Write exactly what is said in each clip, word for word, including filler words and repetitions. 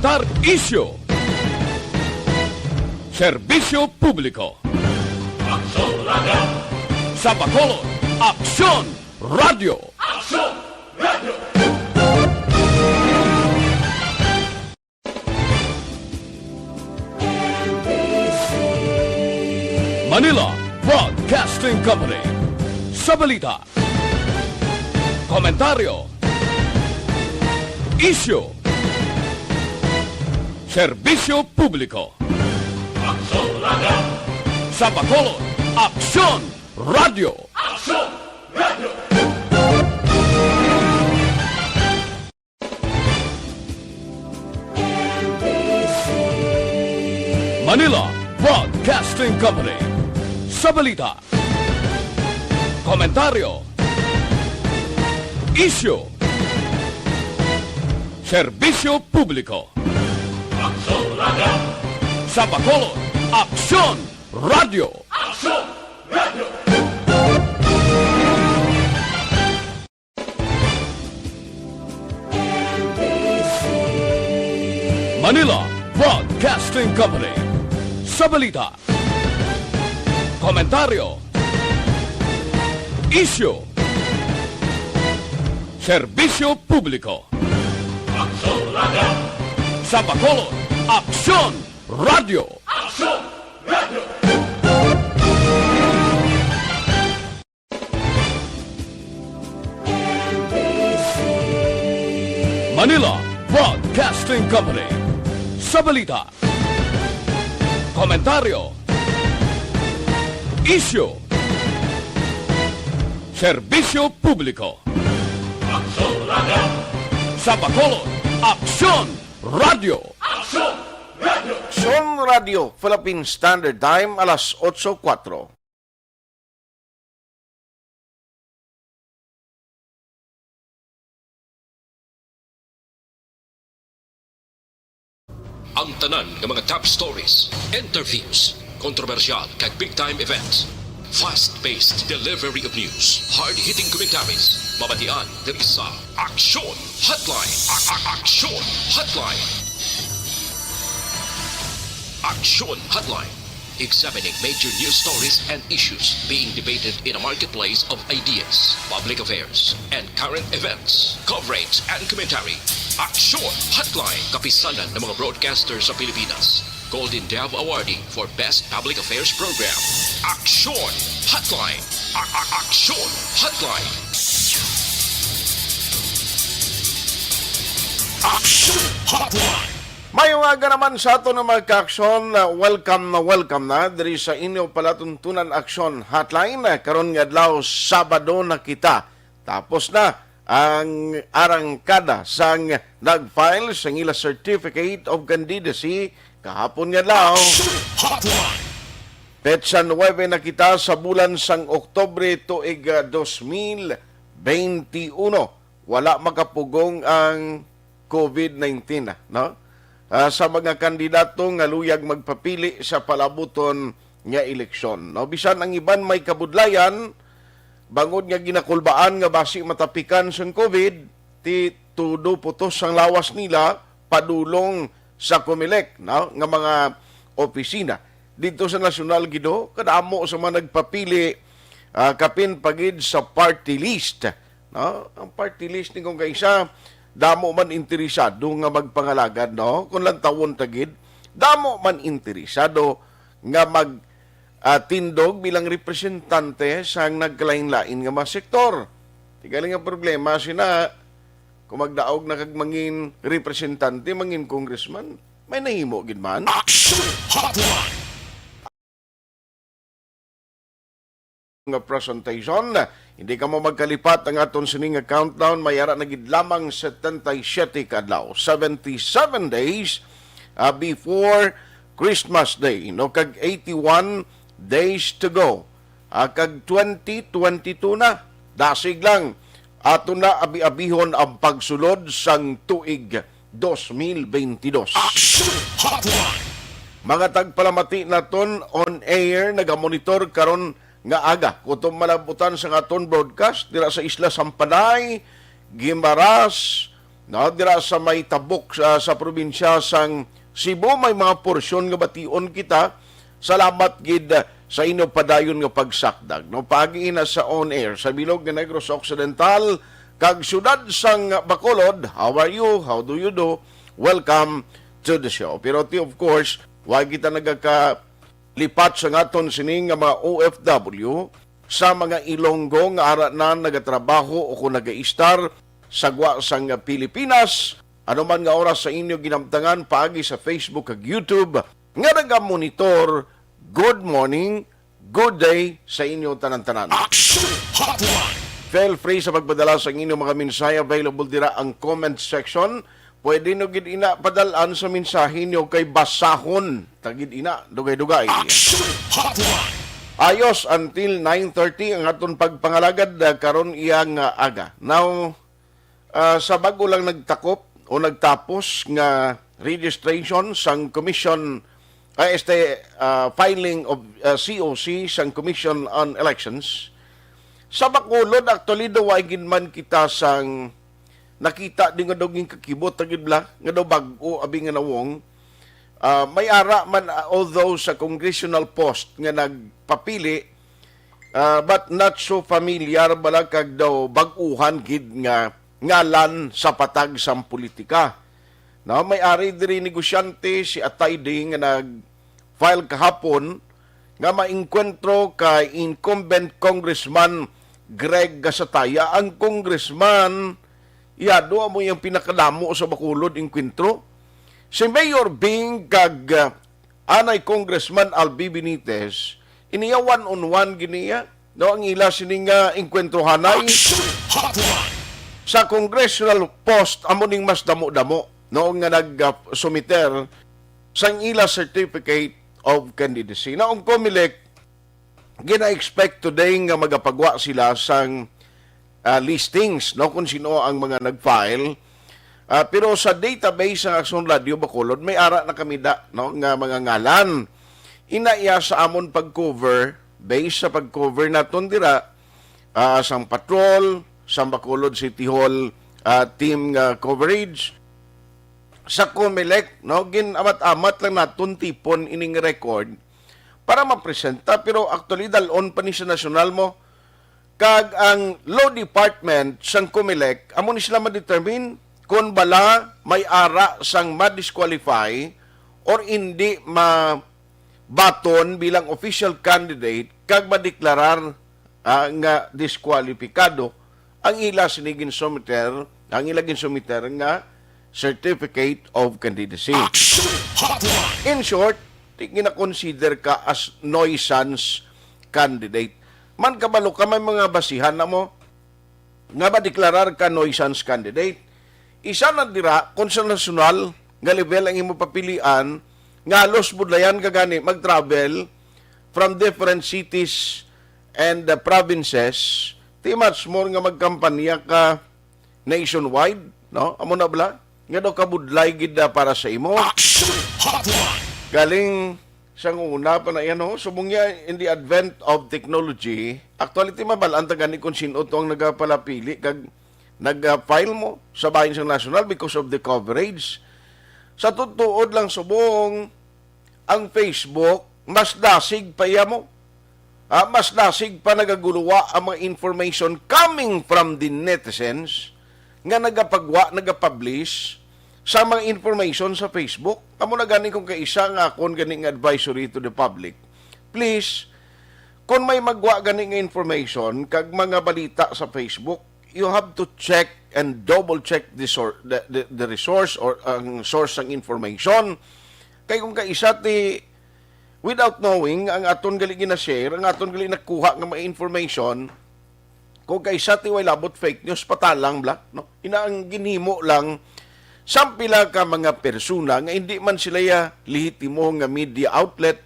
Tar Isyu. Serbisyo publiko. Sa Bacolod, Aksyon Radio. Manila Broadcasting Company. Sa balita, komentaryo, isyu, serbisyo publiko. Sa Bacolod, Aksyon Radio. Manila Broadcasting Company. Sa balita, komentaryo, isyu, serbisyo publiko. Sa Bacolod, Aksyon Radio. Manila Broadcasting Company. Sa balita, komentaryo, isyu, serbisyo publiko. Sa Bacolod, Aksyon Radio. Manila Broadcasting Company. Sa balita, komentaryo, isyu, serbisyo publiko. Sa Bacolod, Aksyon Radio. Aksyon Radio, Philippine Standard Time, alas otso kuwatro. Ang tanan nga mga top stories, interviews, kontrobersyal kag big time events, fast-paced delivery of news, hard-hitting commentaries, mabatian diri sa Aksyon Hotline. A- a- Aksyon Hotline. Aksyon Hotline. Examining major news stories and issues being debated in a marketplace of ideas, public affairs, and current events, coverage and commentary. Aksyon Hotline, kapisanan ng mga broadcaster sa Pilipinas. Golden Dove Awardee for Best Public Affairs Program. Aksyon Hotline. A- a- Aksyon Hotline. Aksyon Hotline. Mayong aga naman sa aton nga mga ka-aksyon. Welcome na welcome na diri sa inyo palatuntunan Aksyon Hotline. Karon nga adlaw, Sabado na kita. Tapos na ang arangkada sang nag-file sang ila Certificate of Candidacy kahapon nga adlaw. Aksyon Hotline. Petsa nuwebe na kita sa bulan sang Oktubre tuig, ah, dos mil beinti uno. Wala makapugong ang covid nineteen, no? Ah, sa mga kandidato nga luyag magpapili sa palabuton nga eleksyon, no? Bisan ang iban may kabudlayan, bangod nga ginakulbaan nga basi matapikan sang covid, ti todo putos ang lawas nila padulong sa Comelec, no, nga mga opisina. Didto sa nasyonal gid, kadamo sa mga nagpapili, ah, kapin pa gid sa party list, no? Ang party list ni kung kaisa, damo man interesado nga magpangalagad, no? Kung lantawon ta gid, damo man interesado nga mag, ah, tindog bilang representante sang nagkalain-lain nga mga sektor. Ti gali nga problema sina, kung magdaog na kag mangin representante, mangin congressman, may nahimo gid man. Action Hotline. Nga presentation. Hindi kamo magkalipat ang aton sining nga countdown. May ara na gid lamang setenta y siete ka adlaw, seventy-seven days, ah, before Christmas Day, no? Kag eighty-one days to go. Ah, kag twenty twenty-two na. Dasig lang. Ato na abi-abihon ang pagsulod sang tuig dos mil beintidos. Action Hotline. Mga tagpalamati naton on air, nagamonitor karon nga aga. Kutob malabutan sa aton broadcast dira sa Isla Sampanay, Guimaras, no, dira sa may tabok sa, sa probinsya sang Cebu, may mga porsyon nga bation kita. Salamat gid, ah, sa inyo padayon nga pagsakdag, no? Paagi na sa on air sa bilog nga Negros Occidental kag siyudad sang Bacolod. How are you? How do you do? Welcome to the show. Pero ti, of course, wa kita nagakalipat sa ngaton sini nga mga O F W, sa mga Ilonggo nga ara na nagatrabaho o kung nagaistar sa gwa sang Pilipinas. Ano man nga oras sa inyo ginamtangan paagi sa Facebook kag YouTube nga nagamonitor, good morning, good day sa inyo tanan-tanan. Action Hotline! Feel free sa pagpadala sa inyong mga mensahe. Available dira ang comment section. Pwede nyo gid ina padalaan sa mensahe nyo kay basahon ta gid ina, dugay-dugay. Action Hotline! Ayos, until nine thirty ang aton pagpangalagad, ah, karon iya nga aga. Now, ah, sa bago lang nagtakop o nagtapos nga registration sang Commission, ah, este, ah, filing of, ah, C O C sang Commission on Elections, sa Bacolod, actually, daw wa gid man kita sang nakita di nga daw ginkakibot ta gid bala, nga daw bag-o abi nga nawong. Ah, may ara man, ah, although sa congressional post nga nagpapili, ah, but not so familiar bala kag daw bag-uhan gid nga ngalan sa patag sang politika. No, may ari diri negosyante si Atayde nga nag-file kahapon nga maengkwentro kay incumbent Congressman Greg Gasataya. Ang congressman, yado amo yang pinakadamo sa Bacolod engkwentro. Si Mayor Bing kag, ah, anay Congressman Albi Benitez, iniya one on one gid niya, no, ang ila sini nga engkwentrohanay. Action Hotline! Sa congressional post, amo ning mas damo-damo, no, nga nag, ah, sumiter sang ila certificate of candidacy. Na ang Comelec, gina-expect today nga magapagwa sila sang, ah, listings, no, kung sino ang mga nag-file. Ah, pero sa database sang Aksyon Radio Bacolod, may ara na kami da, no, nga mga ngalan. Ina iya sa amon pag-cover, based sa pag-cover naton dira, ah, sang patrol, sang Bacolod City Hall, ah, team nga coverage, sa Comelec, no, gin-amat-amat lang naton tipon ining record para mapresenta, pero actually, dal-on pa ni sa nasyonal mo. Kag ang law department sang Comelec, amo ni sila ma-determine kung bala may ara sang ma-disqualify or indi mabaton bilang official candidate kag madeklarar, ah, nga diskwalipikado ang ila sini ginsumiter, ang ila ginsumiter nga certificate of candidacy. Action Hotline! In short, di gina-consider ka as nuisance candidate. Man kabalo ka, may mga basihan na mo nga madeklarar ka nuisance candidate. Isa na dira, kung sa nasyonal nga level ang imo papilian, nga halos budlayan ka gani mag-travel from different cities and, uh, provinces, ti much more nga magkampanya ka nationwide, no? Amo na bala? Nga daw kabudlay gid na para sa imo. Action Hotline! Galing sa una pa na yan, no? Subong niya, in the advent of technology, actually, ti mabalaan ta gani kung sino to ang nagapalapili kag nag-file mo sa bahin sang national because of the coverage. Sa tutuod lang, subong, ang Facebook, mas dasig pa iya mo. Ah, mas dasig pa nagaguluwa ang mga information coming from the netizens nga nagapagwa, nagapublish sa mga information sa Facebook. Amo na gani kung kaisa nga akon gani nga advisory to the public. Please, kung may magwa gani nga information kag mga balita sa Facebook, you have to check and double check the, sor- the, the, the resource or ang source ng information. Kay kung kaisa ti without knowing, ang aton gali gina-share, ang aton gali nakuha nga mga information, kung kaisa ti way labot fake news, patalang bala, no? Ina ang ginhimo lang sang pila ka mga persona nga hindi man sila ya lehitimo nga media outlet,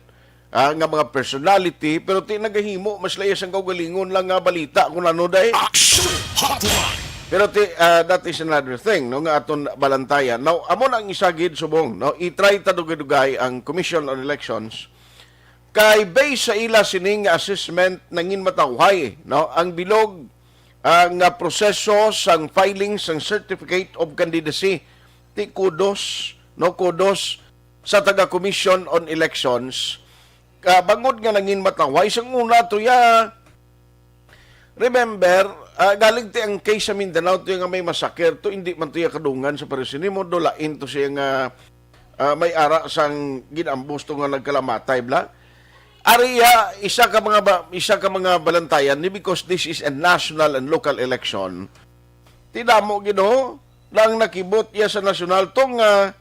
ah, nga mga personality, pero ti nagahimo mas sila ya sang kaugalingon lang nga balita kung ano day. Action Hotline! Pero ti, ah, that is another thing, no, nga aton balantayan. Now, amo na ang isa gid subong, no, i-try ta dugay-dugay ang Commission on Elections. Kay based sa ila sining assessment, nangin matawhay, no, ang bilog ang, ah, proseso sang filing sang Certificate of Candidacy. Ti kudos, no, kudos sa taga Commission on Elections. Ah, bangod nga nangin matawhay sang una to ya. Remember, ah, galing ti ang case sa Mindanao to ya nga may massacre to, hindi man to ya kadungan sa pareho sini mo, dulain to siya nga, ah, may ara sang ginambos to nga nagkalamatay, bla. Ari ya, isa ka mga ba, isa ka mga balantayan ni, because this is a national and local election. Ti damo gid ho lang nakibot ya sa nasyonal to nga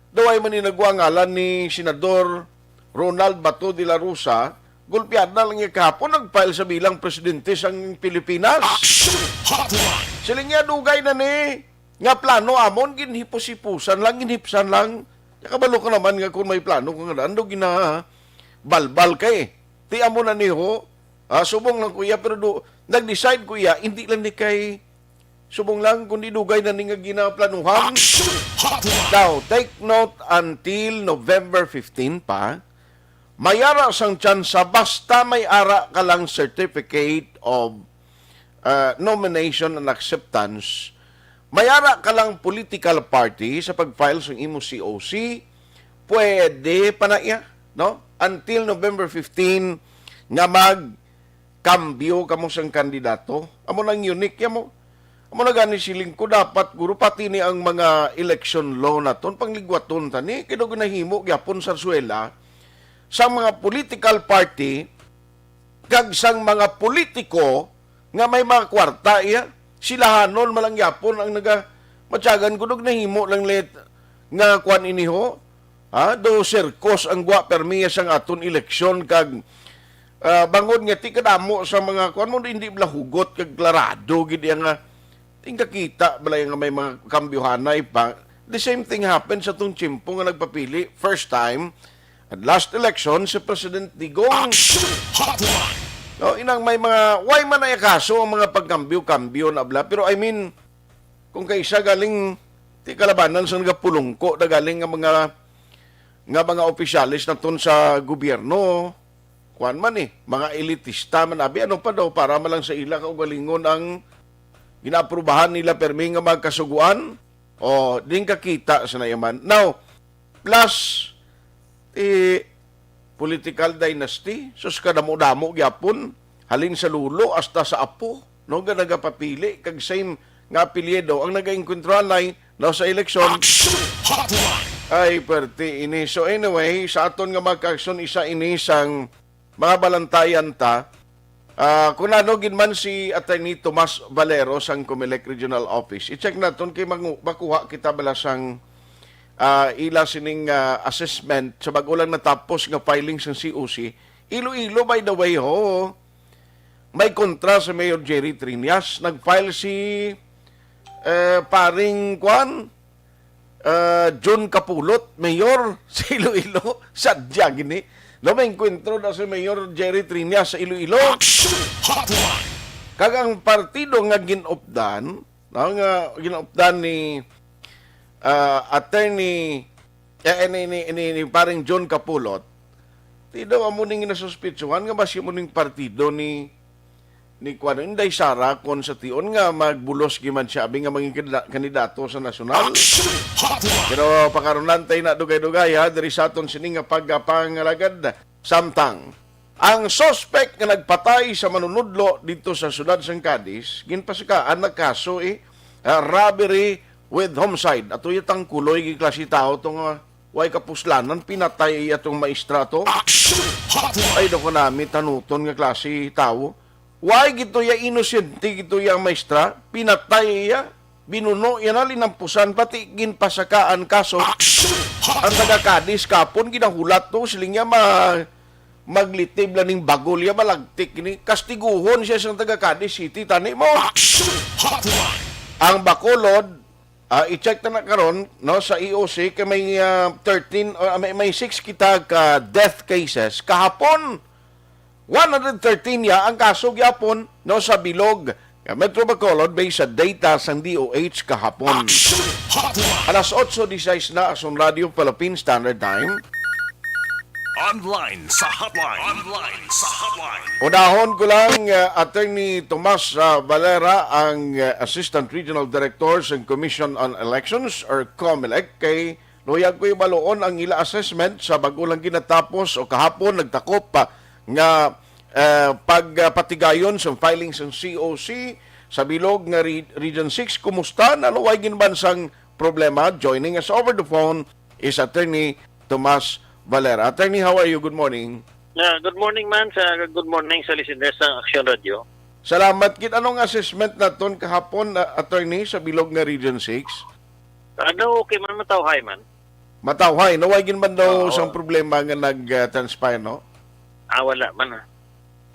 daw ay man ni nagwa ngalan ni Senador Ronald Bato de la Rosa, gulpiada lang niya kahapon nag-file sa bilang presidente sang Pilipinas. Action Hotline! Siling niya, dugay na ni nga plano amon, ginhipos-hipusan lang, ginhipsan lang. Kaya kabalo ka naman nga kung may plano ka nga daan, do ginabalbal ka eh. Ti amo na ni ho, ah, subong lang ko iya, pero do, nag-decide ko iya, hindi lang ni kay subong lang, kundi dugay na ni nga ginaplanuhan. Action Hotline! Now, take note, until November fifteen pa, may ara sang tsansa basta may ara ka lang certificate of, uh, nomination and acceptance, may ara ka lang political party sa pag-file sang imo C O C, pwede pa na iya, no? Until November fifteen nga mag kambyo kamo sang kandidato. Amo nang unique ya mo. Amo na gani siling ko, dapat guro pati ni ang mga election law naton pangligwaton tani, kay daw ginahimo gyapon sarsuela sa mga political party kag sang mga politiko nga may mga kwarta iya. Silahanon man lang gyapon ang naga matyagan ko dog nahimo lang let nga kwan ini ho. Ha? Do sirkos ang gwa permiya sang aton eleksyon kag, ah, bangod nga ti kadamo sa mga kuan mo, hindi bala hugot kag klarado gid iya nga tingkakita bala nga may mga kambyohanay pa. The same thing happened sa tong tiyempo nga nagpapili first time at last election si President Digong. Action Hotline! No, inang may mga, why man ay kaso ang mga pagkambyo-kambyo na bala? Pero I mean, kung kaisa galing ti kalabanan sa nagapulungko na galing nga mga, nga mga opisyales naton sa gobyerno, kuan man eh, mga elitista man abi, ano pa daw, para man lang sa ila kaugalingon ang ginaaprubahan nila permi nga magkasuguan, o din kakita sa nayaman. Now, plus, eh, political dynasty, sus, kadamo-damo gyapon, halin sa lolo hasta sa apo, no, nga nagapapili kag same nga apelyido ang nagaengkwentro anay, no, sa eleksyon. Action Hotline! Ay, perti ini. So anyway, sa aton nga mga kaaksyon, isa ini sang mga balantayan ta. Ah, kung ano gid man si Attorney Tomas Valero sang Comelec Regional Office, i-check naton kay mangu-, makuha kita bala sang, ah, ila sining, ah, assessment sa bag-o lang natapos nga filing sang C O C. Iloilo, by the way, ho, may kontra si Mayor Jerry Triñas. Nag-file si, eh, paring kwan, ah, John Kapulot, mayor sa Iloilo, sadya gini. No, may engkwentro na si Mayor Jerry Triñas sa Iloilo. Action Hotline! Kag ang partido nga ginupdan, no, nga ginupdan ni, ah, Attorney, eh, ni, ni, ni, ni paring John Kapulot, ti daw amo ning nasuspitsuhan nga basi mo ning partido ni ni kuan, Inday Sara Concepcion nga magbulos giman siya abi nga maging kandida-, kandidato sa nasyonal. Action Hotline! Pero pakarunan tay na dugay-dugay, ha, diri sa aton sini nga pagpangalagad. Samtang ang suspect nga nagpatay sa manunudlo dito sa siyudad sang Cadiz, ginpasakaan na kaso, eh, ah, robbery with homicide. Ato yatang kuloy gi klase tao to nga way kapuslanan, pinatay iya tong maestra to. Action Hotline! Ay, do ko nami tanuton nga klase tao. Why gito ya inosente gito ya ang maestra? Pinatay iya, binuno iya na, linampusan, pati ginpasakaan kaso. Action! Ang taga Cadiz kapon ginahulat to, siling niya ma-, maglitib lang ning bagol ya, malagtik ni. Kastiguhon siya sa taga Cadiz City, tani mo. Action! Hotline! Ang Bacolod, ah, i-check na na karon, no, sa E O C kay may, ah, thirteen, ah, may, may six kita ka death cases. Kahapon, one hundred thirteen ya ang kaso gyapon, no, sa bilog nga Metro Bacolod based sa data sang D O H kahapon. Action Hotline! Alas otso disais na, Aksyon Radio Philippine Standard Time. Online sa hotline. Online sa hotline. Unahon ko lang, uh, Attorney Tomas, uh, Valera, ang, uh, Assistant Regional Director sa Commission on Elections or COMELEC, kay luyag ko ibaluon ang ila assessment sa bago lang ginatapos o kahapon nagtakop pa nga, uh, pagpatigayon sa filing sa C O C sa bilog nga Re-, Region six. Kumusta? Naluway gin ba sang problema? Joining us over the phone is Attorney Tomas Valera. Attorney, how are you? Good morning. Ah, good morning man sa, good morning sa listeners ng Action Radio. Salamat gid. Anong assessment naton kahapon, ah, Attorney, sa bilog nga Region six? Ano, okay man, matawhay man. Matawhay, no? Way gin man daw Oo. sang problema nga nag, ah, transpire, no? Ah, wala man, ah.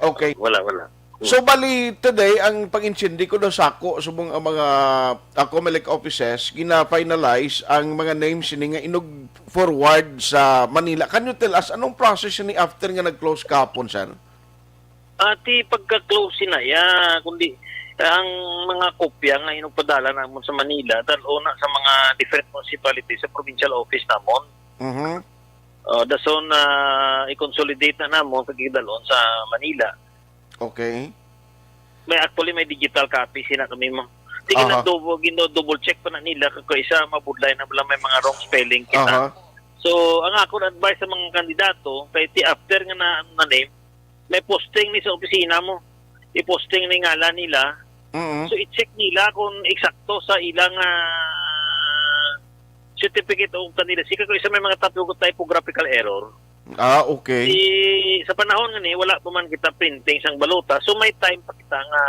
Okay. Wala, wala. So, bali, today, ang pag-intindi ko daw sako, subong ang mga, ah, COMELEC offices, gina-finalize ang mga names sini nga inug forward sa Manila. Can you tell us, anong process ni after nga nag-close kahapon, sir? Ati pagka-close sina, ya, kundi ang mga kopya nga inugpadala namon sa Manila, dal-o na sa mga different municipalities sa provincial office namon. Mhm. Uh, dason na i-consolidate na namon kag idalon sa Manila. Okay. May, actually, may digital copy sina kami mo. Sige Aha. na double, gino double check pa na nila kung isa mabudlay na wala may mga wrong spelling kita. Aha. So, ang akon advice sa mga kandidato, kay ti after nga na, na name, may posting ni sa opisina mo. I-posting ni ngalan nila. Mm-hmm. So, i-check nila kung eksakto sa ilang ah, certificate of candidacy. Kay kung isa may mga typo-, typographical error. Ah, okay. Di, sa panahon nga ni, wala pa man kita printing sang balota. So, may time pa kita nga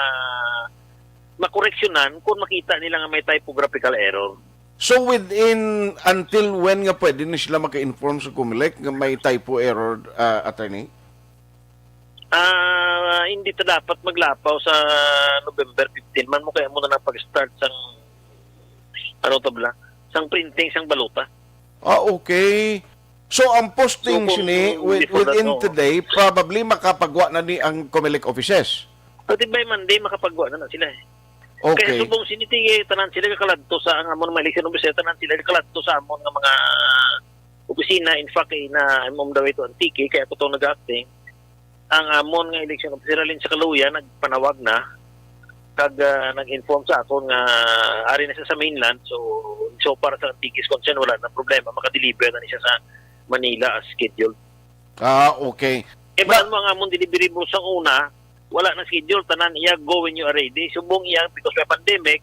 makoreksyonan kung makita nila nga may typographical error. So, within, until when nga pwede ni sila maka-inform sa COMELEC nga may typo error, ah, attorney? Ah, hindi ta dapat maglapaw sa November fifteen man mo kaya mo na nang pag-start sang, ano to bala, sang printing sang balota. Ah, okay. So, ang posting So, kung sini, with-, before that, within oo. today, probably makapagwa na ni ang COMELEC offices. Pati by Monday, makapagwa na na sila eh. Okay. Kaya subong sini, ti, tanan sila kakaladto sa ang amon mga election officer, tanan sila kakaladto sa amon nga mga opisina. In fact, eh, na, I'm on the way to Antique, kaya ako to nag-acting. Ang amon nga election officer, alin sa Kaluya, nagpanawag na, kag, ah, nag-inform sa akon nga ari na siya sa mainland. So, so far sa Antique is concerned, wala na problema. Makadeliver na ni siya sa Manila as scheduled. Ah, okay. Kaya Ma- ba mo ang amon delivery mo sa una, wala na schedule, tanan iya go when you are ready. Subong iya, because may pandemic,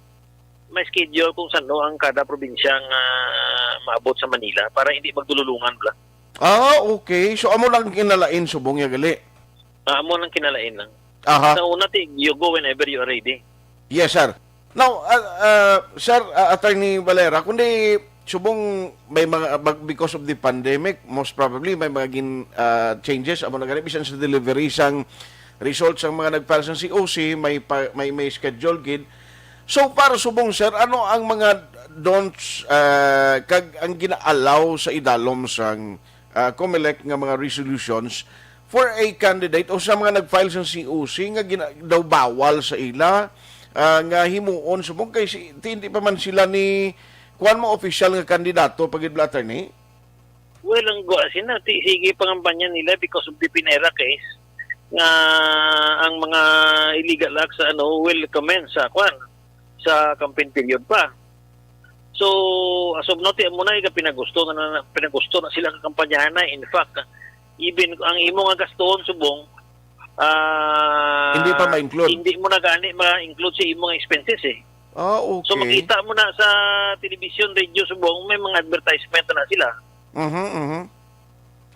may schedule kung saan ang kada probinsya nga maabot sa Manila para hindi magdululungan bla. Ah, okay. So, amo lang kinalain subong ya gali. Ah, amo lang kinalain lang. Aha. Sa una, ti, you go whenever you are ready. Yes, sir. Now, uh, uh, sir, uh, Attorney Valera, kundi subong may mga, bag-, because of the pandemic, most probably may mga gin, uh, changes amo na gani bisan sa delivery sang result sang mga nag-file sang C O C, may pa, may, may schedule gid. So far, subong, sir, ano ang mga don'ts, uh, kag ang gina-allow sa idalom sang, uh, COMELEC nga mga resolutions for a candidate o sa mga nag-file sang C O C nga gina-, daw bawal sa ila, ah, nga himuon subong kay si, ti-, hindi pa man sila ni kuwan mo official nga kandidato pa gid bala, attorney? Well, ang gwa sina, ti, sige pangampanya nila because of the Pinera case nga ang mga illegal acts sa ano will commence sa kuwan, sa campaign period pa. So, as of now, ti, amo na, iga pinagusto na, na, pinagusto na sila kakampanyahan na. In fact, even ang imo nga gastuhon subong, ah, Hindi pa ma-include? hindi mo na gani ma-include sa imo nga expenses eh. Ah, So, okay. makita mo na sa television, radio subong, may mga advertisement na sila. Mhm, mhm.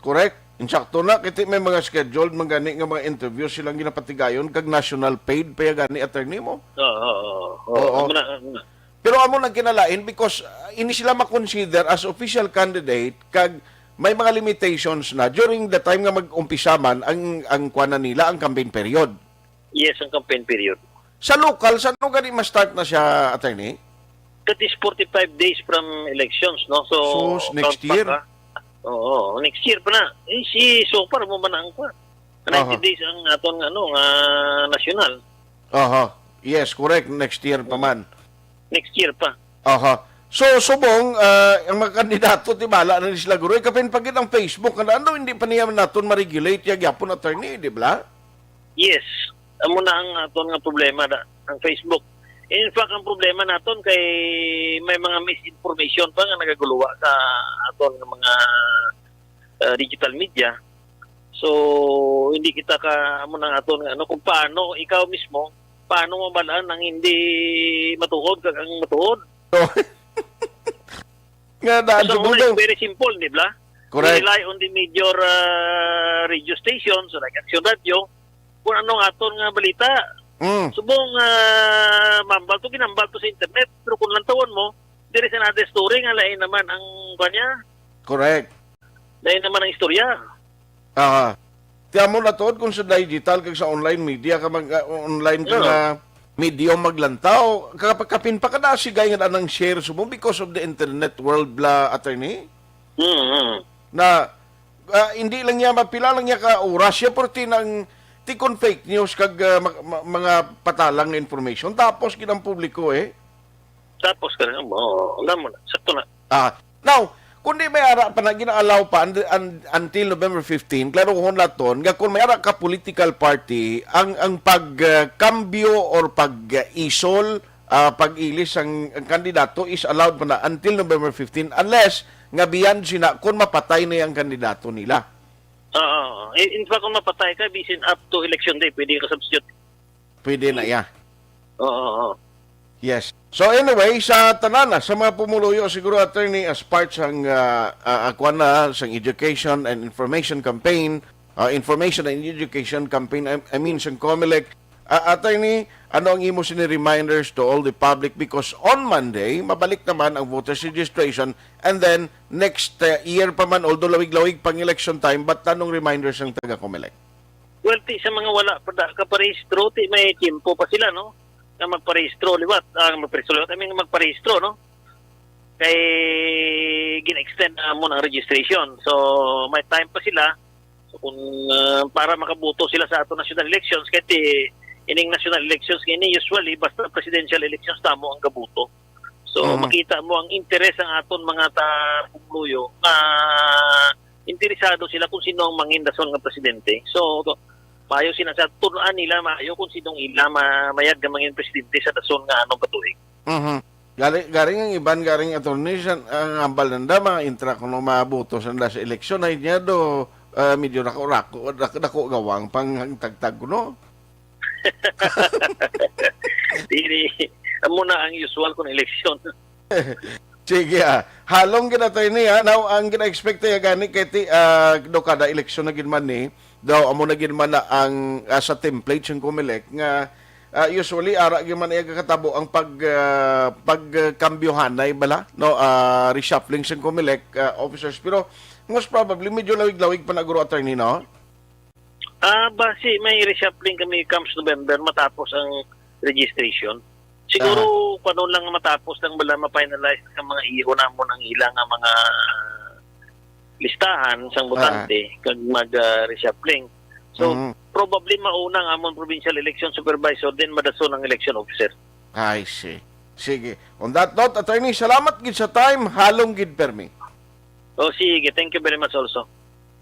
Correct. Insakto na, kiti may mga scheduled man gani nga mga interview silang ginapatigayon kag national paid pa ya gani, attorney mo. Oo, oo, oo. Oo. Amo na, amo na. Pero amo nang kinalain because, uh, ini sila makonsider as official candidate kag may mga limitations na during the time nga mag-umpisa man ang, ang kuwan na nila, ang campaign period. Yes, ang campaign period. Sa local, sa ano gani ma-start na siya, attorney? That is forty-five days from elections, no? So, Sus, next count back, year? Ha? Oo, next year pa na. Eh, si, so far mo man ang kuwan. Ninety Aha. days ang aton, ano, nga national. Aha. Yes, correct. Next year pa man. Next year pa. Aha. So, subong, ah, ang mga kandidato, ti bala na ni sila, guro. Ikapin pa gid ang Facebook, ano, ano, hindi pa niya naton ma-regulate, ya gyapon, attorney, di ba? Yes. Amo na ang aton nga problema, da, ang Facebook. In fact, ang problema naton kay may mga misinformation pa nga nagaguluwa sa aton nga mga, ah, digital media. So, hindi kita ka, amo na ang aton nga, ano, kung paano ikaw mismo, paano mo mabalaan ang hindi matuod kag ang matuod. So, nga daan So, sa una, bundong. It's very simple, di ba? Correct. We rely on the major, ah, radio stations like Action Radio, kung ano ang aton nga balita. Mm. Subong, ah, mambal to, ginambal to sa internet, pero kung lantawon mo, there is another story nga lain naman ang kanya. Correct. Lain naman ang istorya. Aha. Ti amo na tuod kung sa digital kag sa online media ka mag, ah, online ka Oo. nga medium maglantaw, ka-, kapin pa kada sigay nga anang share subong because of the internet world bla, attorney? Mm, mm. Na, ah, hindi lang niya mapila lang niya ka oras siya, pero ti nang, ti kon fake news kag, ah, ma-, ma-, mga patalang nga information, tapos gid ang publiko, eh. Tapos ka na, oo, alam mo na, sakto na. Ah, now, kung di may ara pa na gina-allow pa un-, un-, until November fifteen, klarohon naton nga kung may ara ka political party, ang, ang pag, ah, kambyo or pag, ah, isol, ah, pag-ilis ang, ang kandidato is allowed pa na until November fifteen, unless nga beyond sina kung mapatay na yung kandidato nila. Oo. In, in fact, kung mapatay ka, bisan up to election day, pwede ka substitute. Pwede na, yeah. Oo, oo. Yes. So anyway, sa tanan na, sa mga pumuluyo, siguro, attorney, as part sang, ah, ah, ah, kuwan na, sang education and information campaign, ah, information and education campaign, I, I mean, sang COMELEC, ah, attorney, ano ang imo sini reminders to all the public? Because on Monday, mabalik naman ang voters registration, and then next, uh, year pa man, although lawig-lawig pang election time, but tanong reminders ang taga-COMELEC? Well, ti sa mga wala pa da, kaparehistro, ti may tiempo pa sila, no? Nga magparehistro liwat, ah, magparehistro liwat, I mean, magparehistro, no? Kay gin-extend na mo ang registration. So, may time pa sila. So, kung, ah, para makaboto sila sa ato national elections, kay ti, ining national elections nga ini, usually, basta presidential elections tamo ang kaboto. So, Mhm. makita mo ang interes ang aton mga ta-, pumuluyo nga interesado sila kung sino ang mangin dason nga presidente. So, maayo sila sa tun-an nila, maayo kung sinong ila ma-, mayad nga mangin presidente sa dason nga anong katuig. Mhm. Gari, garing ang iban, garing attorney, sa, ang ambal nanda, mga intra kuno mabuto sa nanda sa eleksyon, ay niya do, ah, medyo dako-dako, dako, dako gawang pang tagtag kuno. Dili, amo na ang usual kung eleksyon. Sige, ah. Halong gid, attorney, ha? Now, ang gina-expect tayo gani kay ti, ah, do kada eleksyon na gid man ni, daw amo na gid man na ang, ah, sa template sang COMELEC nga, ah, usually ara gid man iya kakatabo ang pag, ah, pagkambyohanay bala, no? Ah, reshuffling sang COMELEC, ah, officers. Pero most probably medyo lawig-lawig pa na guro, attorney, no? Ah, basi may reshuffling kami comes November matapos ang registration. Siguro Ah. panon lang matapos lang bala ma-finalize ang mga iho namon ang ilang nga mga listahan sang botante Ah. kag mag, ah, reshuffling. So, Mhm. probably mauna ang amon provincial election supervisor, then madason ang election officer. I see. Sige. On that note, attorney, salamat gid sa time. Halong gid permi. Oh, sige. Thank you very much also.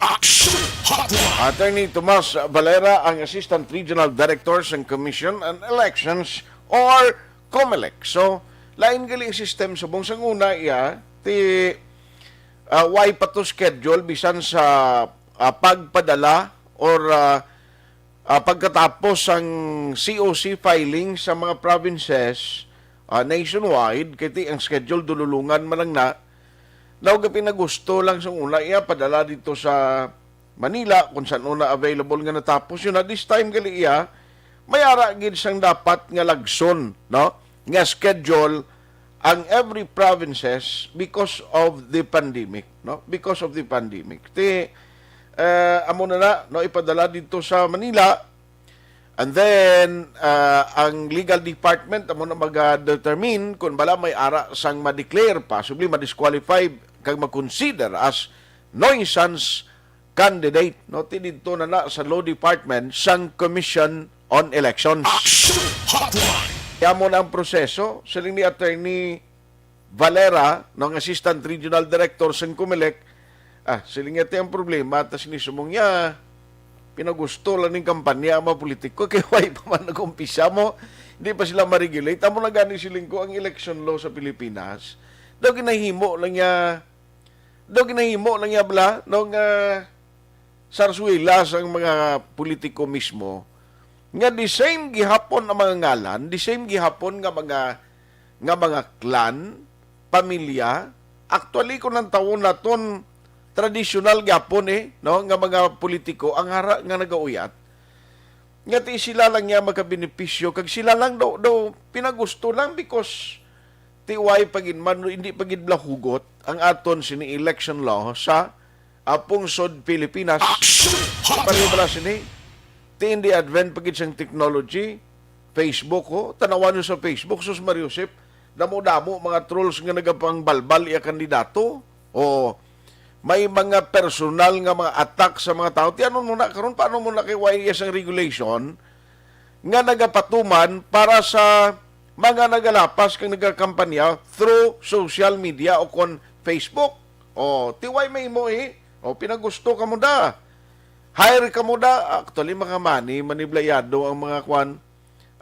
Action Hotline. Attorney Tomas Valera, ang Assistant Regional Director sang Commission on Elections or COMELEC. So, lain gali ang system subong sang una iya, ti, ah, way pa to schedule bisan sa, ah, pagpadala or, ah, ah, pagkatapos sang C O C filing sa mga provinces, ah, nationwide, kay ti ang schedule dululungan man lang na, daw gapinagusto lang sang una iya padala dito sa Manila, kung saan una available nga natapos yun. At this time, gali iya, may ara gid sang dapat nga lagson, no? Nga schedule ang every provinces because of the pandemic, no? Because of the pandemic. Ti, eh, amo na na, no, ipadala dito sa Manila, and then, ah, ang legal department amo na mag-determine kung bala may ara sang ma-declare, possibly ma-disqualify, kag ma-consider as nuisance candidate, no? Ti didto na na sa Law Department sang Commission on Elections. Action Hotline. Kaya mo na ang proseso, siling ni Attorney Valera, no, ang Assistant Regional Director sang Comelec, ah, siling niya, "Ti ang problema, tas ni sumong niya, pinagusto lang ning kampanya ang mga politiko, kay why pa man nag-umpisa mo, hindi pa sila ma-regulate." Amo na gani siling ko, ang election law sa Pilipinas, daw ginahimo lang niya, daw ginahimo lang niya bala, no, nga sarsuela sang mga politiko mismo, nga the same gihapon ang mga ngalan, the same gihapon nga mga, nga mga clan, pamilya. Actually, kung ang tawon naton, tradisyonal gihapon, eh, no, nga mga politiko ang ara nga nagauyat, nga ti sila lang niya makabenepisyo, kag sila lang daw, daw pinagusto lang, because ti why pa gid man, hindi pa gid bala hugot ang aton sini election law sa, ah, pungsod Pilipinas. Action Pareho bala sini? Ti in the advent pa gid sang technology, Facebook, oh, tanawan niyo sa Facebook, sus Maria Josep, damo-damo mga trolls nga nagapangbalbal iya kandidato. Oh, may mga personal nga mga attack sa mga tao. Ti ano mo na karon, paano mo na kay Y S ang regulation nga nagapatuman para sa mga nagalapas kag nagakampanya through social media o kon Facebook? Oh, ti why may mo, eh? Oh, pinagusto ka mo da. Hire ka mo da. Actually, mga money, maniblayado ang mga kwan,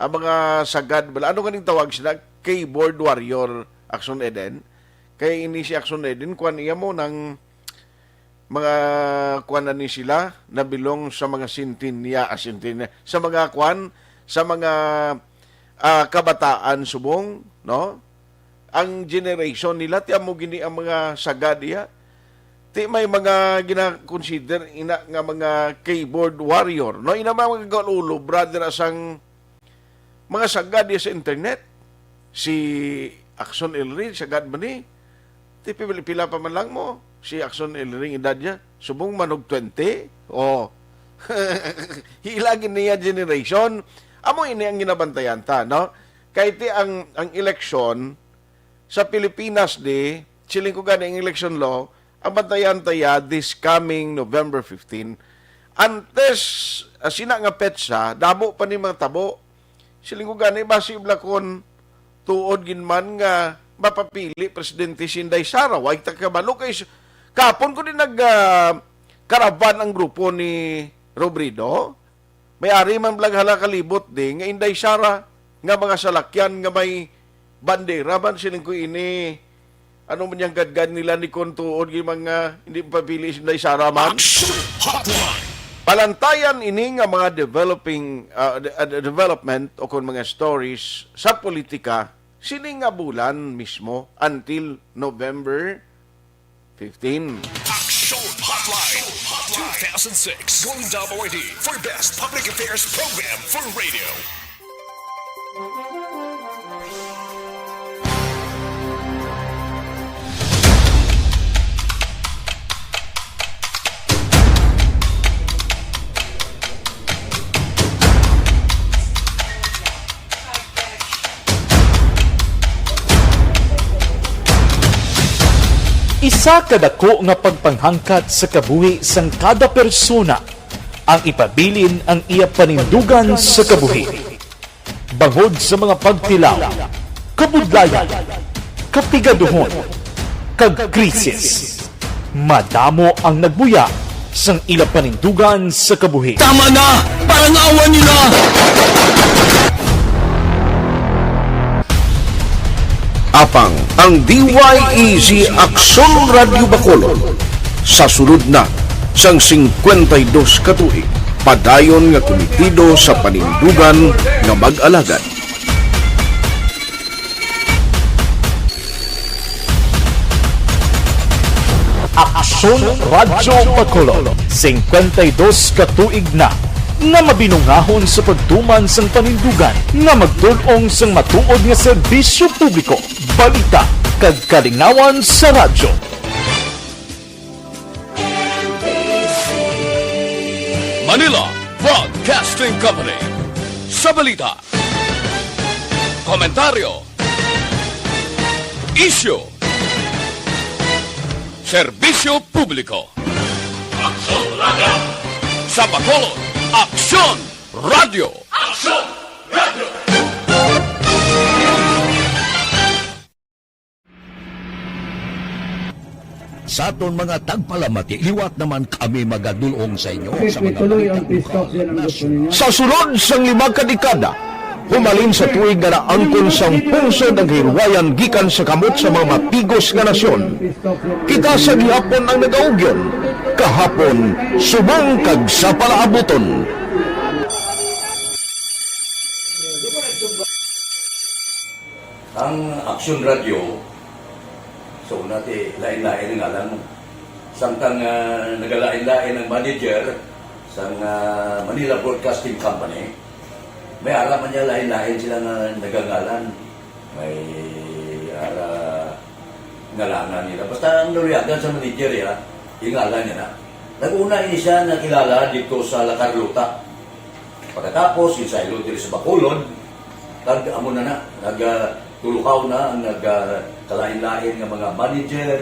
ang mga sagad bala. Ano ganing tawag sila? Keyboard warrior, Action Eden. Kay ini si Action Eden, kwan iya mo nang mga kwan na ni sila, nabilong sa mga sintinya, ah, sintinya, sa mga kwan, sa mga, ah, kabataan subong, no? Ang generation nila, ti amo gini ang mga sagad iya. Ti may mga gina-consider ina nga mga keyboard warrior, no? Ina mga galulo, brother, asang mga sagad iya sa internet. Si Action Elry, sagad man ni. Ti pila, pila pa man lang mo, si Action Elry, edad niya, subong man og twenty. Oh. Hilagin niya generation. Amo ini ang ginabantayan ta, no? Kay ti ang, ang eleksyon sa Pilipinas di, siling ko gani ang election law, ang bantayan ta ya this coming November fifteen. Antes, ah, sina nga petsa, damo pa ni mga tabo. Siling ko gani, basi bala kon tuod gid man nga mapapili presidente si Inday Sara. Way ta kabalo kay s-, kapon ko din nag, ah, karaban ang grupo ni Robredo. May ari man bala hala kalibot di nga Inday Sara nga mga salakyan nga may bandera man, siling ko ini. Ano man yang gadgad nila ni kon tuod gid mga hindi papili si Inday Sara man? Action Hotline! Palantayan ini nga mga developing, ah, de-, ah, development o kon mga stories sa politika sini nga bulan mismo until November fifteen. Action Hotline two thousand six, Golden Dome Awardee for Best Public Affairs Program for Radio. Isa ka dako nga pagpanghangkat sa kabuhi sang kada persona ang ipabilin ang iya panindugan sa kabuhi. Bangod sa mga pagtilaw, kabudlayan, kapigaduhon, kag krisis, madamo ang nagbuya sang ila panindugan sa kabuhi. Tama na! Parangawan niyo na! Apang ang D Y E G Aksyon Radyo Bacolod sa sulod na sang singkwenta y dos ka tuig, padayon nga kumitido sa panindugan nga mag-alagad. Aksyon Radyo Bacolod, singkwenta y dos ka tuig na nga mabinungahon sa pagtuman sang panindugan nga magtul-ong sang matuod nga serbisyo publiko, balita, kag kalingawan sa radyo. Manila Broadcasting Company. Sa balita, komentaryo, isyu, serbisyo publiko. Aksyon Radyo. Sa Bacolod, Aksyon Radyo. Aksyon Radyo. Sa aton mga tagpalamati, liwat naman kami magadulong sa inyo sa mga balita lokal, nasyonal. Sa sulod sang lima ka dekada, humalin sa tuig nga naangkon sang pungsod ang kahilwayan gikan sa kamot sa mga mapigos nga nasyon, kita sa gihapon ang nagaugyon, kahapon, subong kag sa palaabuton. Ang Aksyon Radio, so, una ti, lain-lain ang ngalan. Samtang, ah, nagalain-lain ang manager sang, ah, Manila Broadcasting Company, may ara man niya lain-lain sila nga nagangalan. May ara ngalanan nila. Basta ang naluyagan sa manager, ya, yung ngalan niya na. Nag-una ini siya nakilala dito sa La Carlota. Pagkatapos, yung sa Ilod diri sa Bacolod, kag amo na na, nag, ah, tulukaw na ang nag, ah, kalain-lain nga mga manager,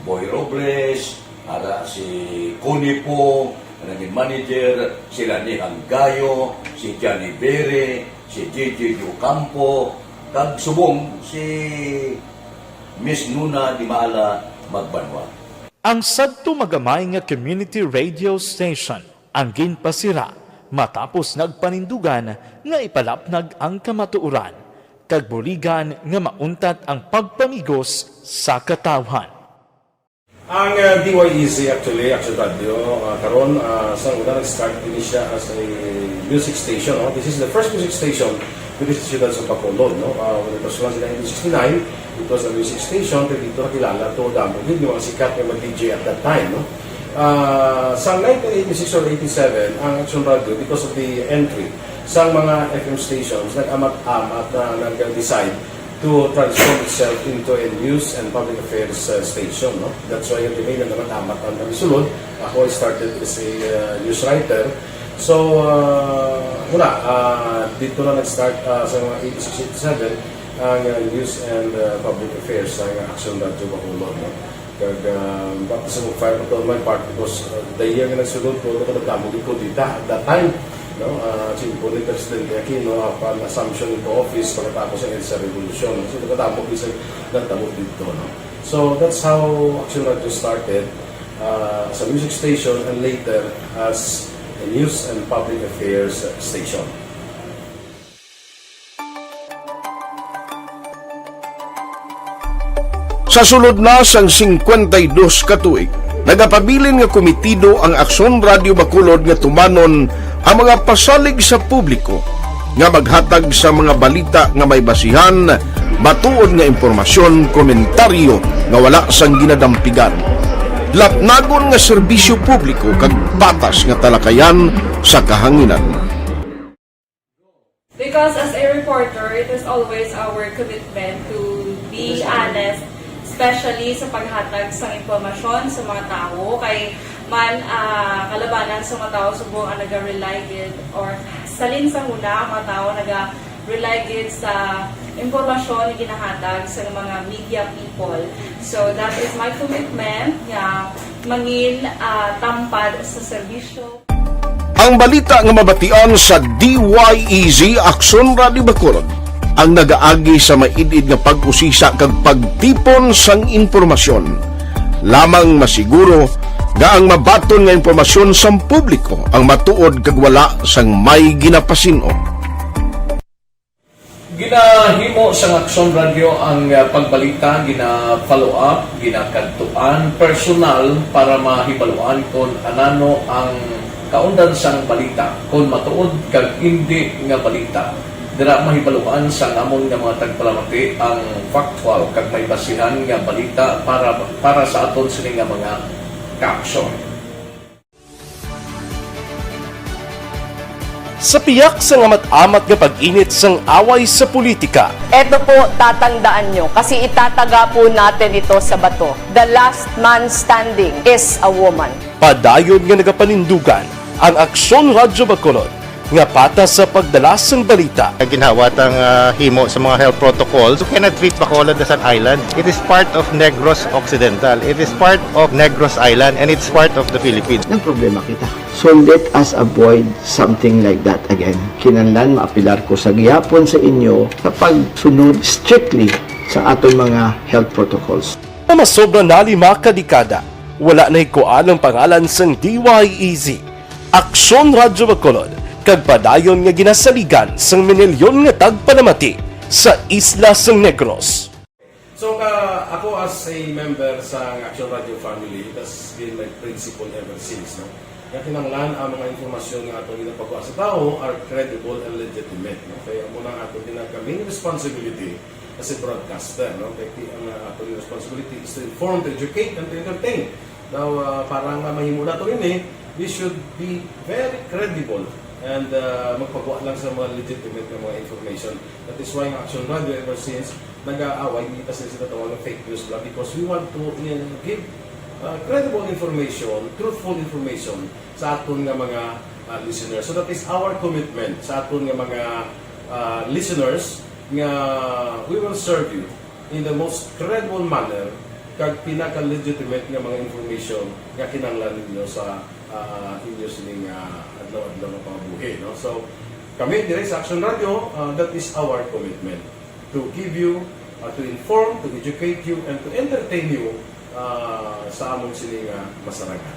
Boy Robles, ara si Connie Po, nga naging manager, sila ni Hanggayo, si Johnny Bere, si J J Ocampo, kag subong si Miss Nuna Dimala Magbanwa. Ang sadto magamay nga community radio station ang ginpasira matapos nagpanindugan nga ipalapnag ang kamatuoran kag buligan nga mauntat ang pagpamigos sa katawhan. Ang, uh, D Y E Z actually, Action Radio, uh, karon, uh, sa una nag-start din siya as a music station, no? This is the first music station diri sa siyudad sa Bacolod, no? Uh, when it was launched in nineteen sixty-nine, it was a music station, pero dito nakilala to, damo gid yung mga sikat nga mag-D J at that time, no? Uh, sa nineteen eighty-six or eighty-seven, ang Action Radio, because of the entry sa mga F M stations, nag-amat-amat na nag-decide to transform itself into a news and public affairs, uh, station, no? That's why yung remain na naman amat ang kami sulod. Ako, I started as a, uh, news writer. So, uh, muna, uh, dito na nag-start, uh, sa mga eighty-six, eighty-seven, ang, uh, news and, uh, public affairs sa Action Radio Bacolod, no? Kag, ah, baptism of fire pa to on my part because, ah, the year nga nagsulod ko, ako nagdamo gid ko dita at that time, no? Ah, simple ni Presidente Aquino, apan assumption into office pagkatapos ang EDSA Revolution, no? So, nagdamo gid sa nagdamo dito, no? So, that's how Action Radio started, ah, as a music station and later as a news and public affairs station. Sa sulod na sang singkwenta y dos ka tuig, nagapabilin nga komitido ang Aksyon Radio Bacolod nga tumanon ang mga pasalig sa publiko nga maghatag sa mga balita nga may basihan, matuod nga impormasyon, komentaryo nga wala sang ginadampigan, lapnagon nga serbisyo publiko kag patas nga talakayan sa kahanginan. Because as a reporter, it is always our commitment to be honest, especially sa paghatag sa impormasyon sa mga tawo. Kay man, ah, kalabanan sa mga tawo subong ang naga-rely gid, or salin sa huna ang mga tawo naga-rely gid sa impormasyon nga ginahatag sa mga media people. So that is my commitment nga mangin, ah, tampad sa serbisyo. Ang balita nga mabatian sa D Y E Z Aksyon Radio Bacolod ang nagaagi sa maid-id nga pag-usisa kag pagtipon sang impormasyon. Lamang masiguro nga ang mabaton nga impormasyon sang publiko ang matuod kag wala sang may ginapasin-o. Ginahimo sang Aksyon Radio ang, ah, pagbalita, gina-follow up, ginakadtuan personal para mahibaluan kon anano ang kaundan sang balita, kon matuod kag indi nga balita. Dira mahibaluan sang amon nga mga tagpalamati ang factual kag may basihan nga balita para, para sa aton sini nga mga kaaksyon. Sa piyak sang amat-amat nga pag-init sang away sa politika, Eto po, tatandaan nyo, kasi itataga po natin ito sa bato. The last man standing is a woman. Padayon nga nagapanindugan ang Aksyon Radyo Bacolod nga patas sa pagdala sang balita. Ginhawat ang, ah, himo sa mga health protocols. You cannot treat Bacolod as an island. It is part of Negros Occidental. It is part of Negros Island, and it's part of the Philippines. Nagproblema kita. So let us avoid something like that again. Kinahanglan maapilar ko sa gihapon sa inyo sa pagsunod strictly sa aton mga health protocols. Sa masobra na lima ka dekada, Wala na hikuan ang pangalan sang D Y E Z, Aksyon Radyo Bacolod, kag padayon nga ginasaligan sang minilyon nga tagpalamati sa isla sang Negros. So, ka, ako as a member sa Action Radio family, that's been my principle ever since, no? Nga kinahanglan ang mga impormasyon nga ato ginapagawa sa tawo are credible and legitimate, no? Kaya mo na ato ginag-, main responsibility as a broadcaster, no? Kaya ki-, ang, uh, ato responsibility is to inform, to educate, and to entertain. Now, uh, para nga mahimo nato ini, we should be very credible and, uh, magpagawa lang sa mga legitimate nga mga information. That is why ang Action Radio ever since nag-aaway, hindi pa sila sila tawag ng fake news lang because we want to, uh, give, uh, credible information, truthful information sa aton nga mga, uh, listeners. So that is our commitment sa aton nga mga, uh, listeners nga we will serve you in the most credible manner kag pinaka-legitimate nga mga information nga kinahanglan ninyo sa, ah, inyo sining, ah, adlaw-adlaw nga pangabuhi, no? So, kami diri sa Action Radio, ah, that is our commitment, to give you, ah, to inform, to educate you, and to entertain you, ah, sa amon sini nga masarangan.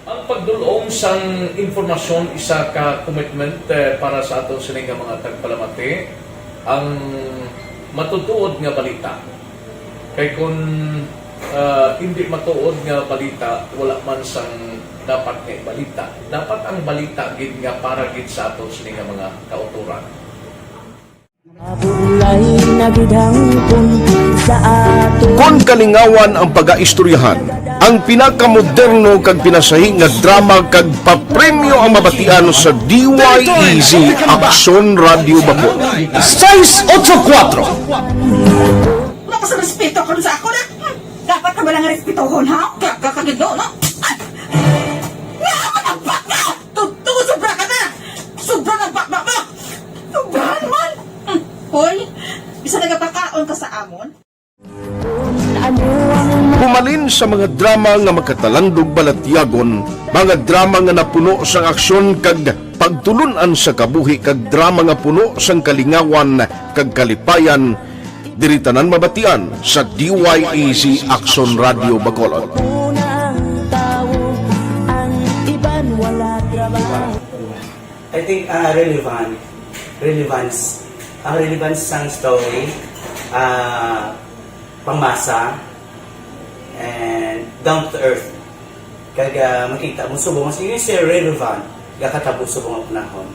Ang pagdul-ong sang impormasyon isa ka commitment, eh, para sa aton sini nga mga tagpalamati, ang matutuod nga balita. Kay kun, ah, hindi matuod nga balita, wala man sang dapat nga balita. Dapat ang balita gid nga para gid sa aton sini nga mga kautoran. Mabulay na gid hangtod sa aton. Kon kalingawan ang pagaistoryahan, ang pinakamoderno kag pinasahi nga drama kag papremyo ang mabatian sa D Y E Z Aksyon Radio Bacolod. Sais otso kuwatro. Wala ka sa respeto karon sa ako na. Dapat ka ba lang respetohon, ha? Ka, ka, kagido, no? Ay! Nga, matagpak ka! Tuto, sobra ka na! Sobra na bakbak mo! Sobra naman! Hmm. Hoy, bisa nagapakaon ka sa amon? Humalin sa mga drama nga makatalandog balatyagon, mga drama nga napuno sang aksyon kag pagtulun-an sa kabuhi kag drama nga puno sang kalingawan kag kalipayan, diri tanan mabatian sa D Y E Z Aksyon Radio Bacolod. I think, ah, relevant, relevance, ang relevance sang story, ah, pangmasa, and down to earth. Kag, ah, makita mo subong, sige, sir, relevant, gakatabo subong ang panahon.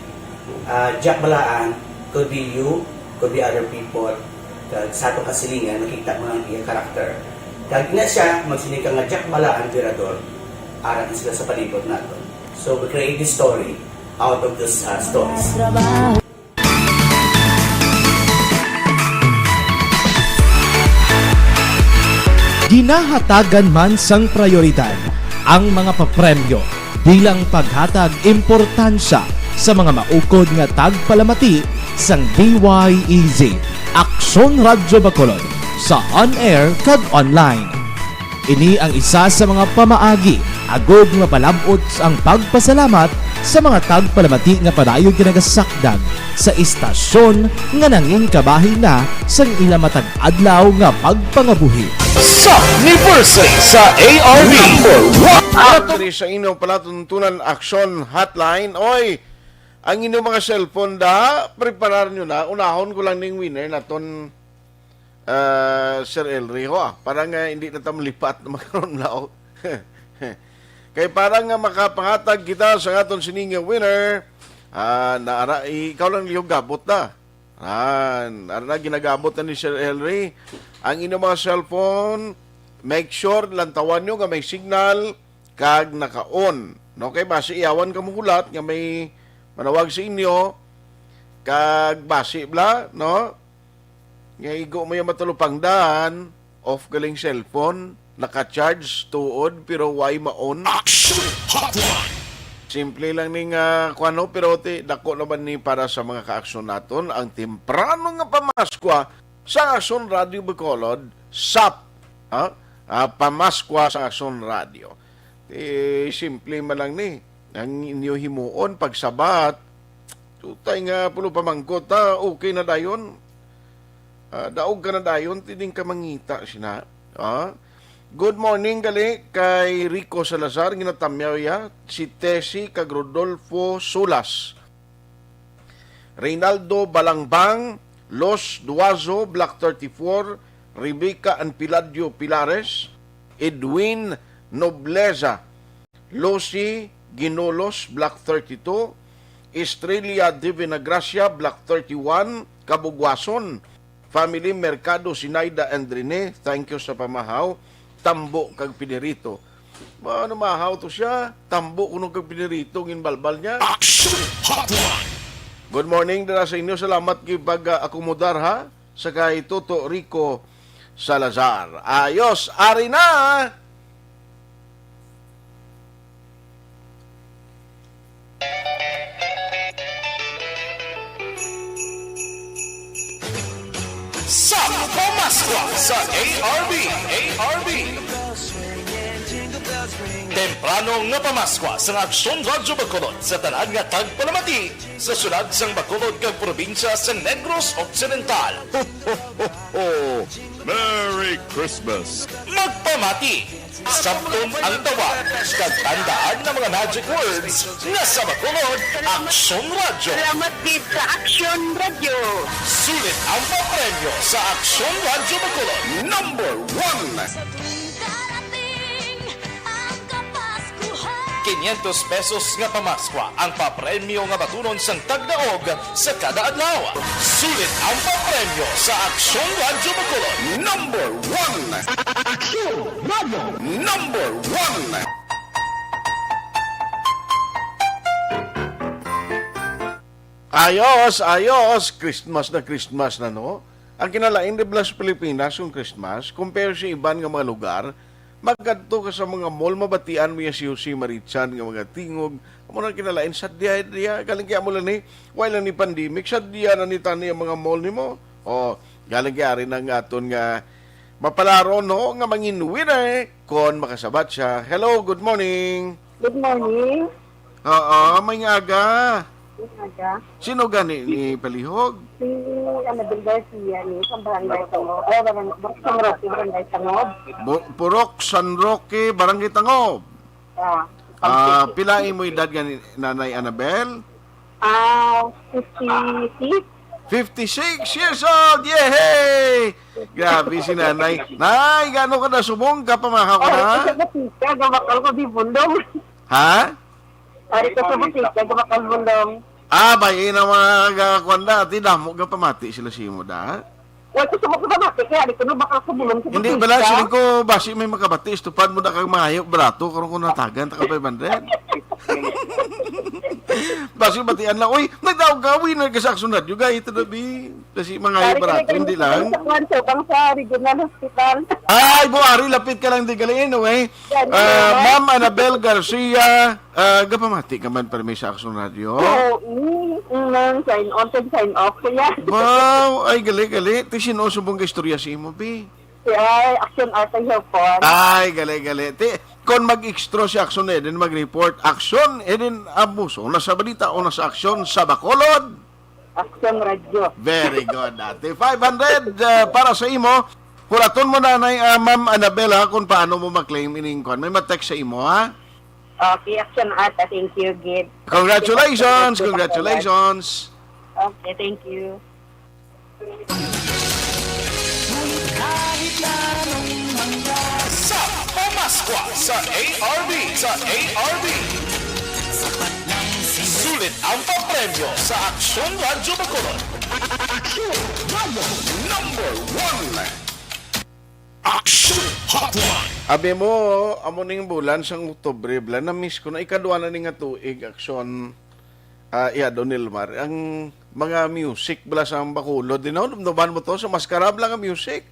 Ah, Jack Balaan, could be you, could be other people. Kag sa atong kasilingan, makita mo ang iya karakter. Kag ina siya, magsiling ka nga Jack Balaan, Virador, arat na sila sa palibot naton. So, we create this story out of those, ah, stories. Ginahatagan man sang prayoridad ang mga papremyo bilang paghatag importansya sa mga maukod nga tagpalamati sang D Y E Z, Aksyon Radyo Bacolod, sa on-air kag online. Ini ang isa sa mga pamaagi agod nga palab-ot ang pagpasalamat sa mga tagpalamati nga padayon ginagasakdag sa istasyon nga nangin kabahin na sang ila matag adlaw nga pagpangabuhi. Sa anniversary sa A R V number one. Diri sa inyong palatuntunan action hotline, oy, ang inyong mga cellphone da, preparar nyo na. Unahon ko lang ning winner naton, ah, Sir Elry, ho, ah, para nga hindi na ta malipat na magkaroon lao. Kay para nga makapangatag kita sa aton sining winner, ah, naara, ikaw lang liyo gabot na. Ah, ara na, ginagabot na ni Sir Elry. Ang inyong mga cellphone, make sure lantawan nyo nga may signal kag naka-on. No? Kay basi iyawan ka muhulat nga may manawag sa inyo, kag basi bla, no? Nga igo mo yung matalupangdan, off galing cellphone, naka-charge, tuod, pero way ma-on. Action Hotline. Simple lang ni nga, kuwan, no? Pero ti, dako naman ni para sa mga kaaksyon naton, ang temprano nga pamaskwa sa Aksyon Radio Bacolod, sap, ha? Ah, pamaskwa sa Aksyon Radio. Ti, simple man lang ni. Ang inyo himuon, pagsabat, tutay nga pulo pamangkot, ha? Okay na dayon. Ah, daog ka na dayon, tining ka mangita sina. Ah? Good morning gali kay Rico Salazar, ginatamyaw ya si Tessie kag Rodolfo Sulas. Reynaldo Balangbang, Los Duazo, Block thirty-four, Rebecca Anpiladio Pilares, Edwin Nobleza, Lucy Ginolos, Block thirty-two, Estrella Divina Gracia, Block thirty-one, Kabugwason, Family Mercado, Sinaida and Rene, thank you sa pamahaw. Tambo kag pinirito. Ba, ano, mahaw to siya? Tambo kuno kag pinirito, ginbalbal niya. Action Hotline! Good morning, dira sa inyo. Salamat kay pag-akomodar, ha? Sa kay Toto Rico Salazar. Ayos, ari na! Sa Pamaskwa sa A R B, A R B. Temprano nga pamaskwa sa Aksyon Radyo Bacolod sa tanan nga tagpalamati sa syudad sang Bacolod kag probinsya sa Negros Occidental. Ho, ho, ho, ho! Merry Christmas! Magpamati! Sabton ang tawag kag tandaan nga mga magic words nga sa Bacolod, Aksyon Radyo. Salamat gid sa Aksyon Radyo. Sulit ang papremyo sa Aksyon Radyo Bacolod. Number one. Sa tuwing darating ang Kapaskuhan. Quinientos pesos nga pamaskwa ang papremyo nga batunon sang tagdaog sa kada adlaw. Sulit ang papremyo sa Aksyon Radyo Bacolod. Number one. Aksyon Radyo. Number one. Ayos, ayos. Christmas na Christmas na, no? Ang kinalain, di ba, sa Pilipinas, kung Christmas, compare sa iban nga mga lugar, magkadto ka sa mga mall, mabatian mo ya si Jose Marichan nga mga tingog. Amo na kinalain, sadya, diya, galing kaya mo lang ni, wala ni pandemic, sadya na ni tani ang mga mall nimo. Oh, galing kaya rin ang aton nga mapalaron, no, nga manginwira, eh, kon makasabat siya. Hello, good morning. Good morning. Oo, may nga aga. May nga aga. Sino gani ni palihog? Si Annabel Garcia ni sa Barangay Tangob. Ay, Barang-, Barangay Tangob. Bu-, Purok San Roque, Barangay Tangob. Ah, Ah, San Roque. Pila imo edad gani, Nanay Annabel? Ah, fifty-six. Fifty-six years old! Yehey! Grabe si Nanay. Nay, gaano ka na subong? Kapamahaw ka na? Ay, sa Batika, gabakal ko di bulong. Ha? Ari ko sa Batika, gabakal bulong. Ah, bay, ina mga ga-, kuwan da, ati, damo ga pamati sila sa imo da. Wala ko sa mga pamati, kaya di ko na bakal ko bulong sa Hindi, Batika. Bala, siling ko, basi may makabati, istupad mo na kang mayo, barato, karon ko natagan, ta ka five hundred. Basi batian lang, uy, nagdaog ka, uy, nagkasaksunad, yung gaya ito na, bi. Kasi mga Ari, barato, kaya hindi lang. Sa kwan, sa Bangsa Regional Hospital. Ay, buhari, lapit ka lang, di galing, okay? Yan, Ah, yan. Ma'am Annabel Garcia, ah, gapamati ka man para may sa Aksyon Radio? Oo, mm, mm, sign on, sign off, kuya. Wow, ay, gali, gali. Ti, sino subong ka istorya sa imo, bi? Si, ay, Action Art ang hapon. Ay, gali, gali. Ti, kon mag-extra si Aksyon, eh, din mag-report. Aksyon, eh, din abuso. Nasa balita o nasa aksyon sa Bacolod? Action Radio. Very good, ate. Five hundred, uh, para sa imo. Kulaton mo na, Nay, uh, Ma'am Annabel, ha, kung paano mo ma-claim ining kwan. May ma-text sa imo, ha? Okay, Action Art. Thank you, Gid. Congratulations! Congratulations! Okay, thank you. Ngunit kahit na anong mangyari. Sa Pamaskwa sa A R B, sa A R B. Sapat lang si Sulit ang papremyo sa Aksyon Radyo Bacolod. Aksyon Radyo number one. Aksyon Hotline. Abi mo, amo ning bulan sang Oktubre, bala, na-miss ko na. Ikadwa na ni nga tuig, Aksyon, ah, iya, Don Elmar. Ang mga music, bala, sa Bacolod, di na, dumduman mo to, sa maskara lang ang music.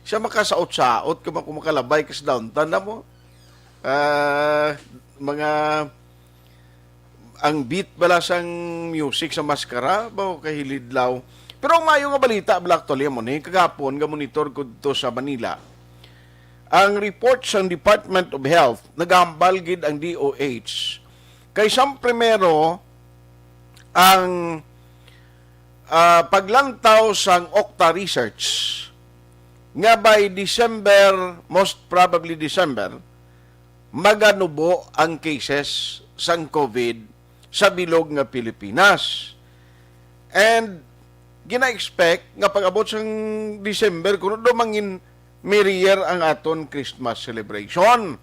Siya makasaot-saot ka, kung makalabay ka sa downtown na mo. Ah, mga, ang beat bala sang music sa maskara, ba, kahilidlaw. Pero ang mayo nga balita, bala, actually, amo ni, kagapon, ga-monitor ko dito sa Manila. Ang report sang Department of Health, nagahambal gid ang D O H. Kay sang primero, ang, ah, paglantaw sang Octa Research, nga by December, most probably December, maganubo ang cases sang COVID sa bilog nga Pilipinas. And gina-expect nga pag-abot sang December, kuno daw mangin merrier ang aton Christmas celebration.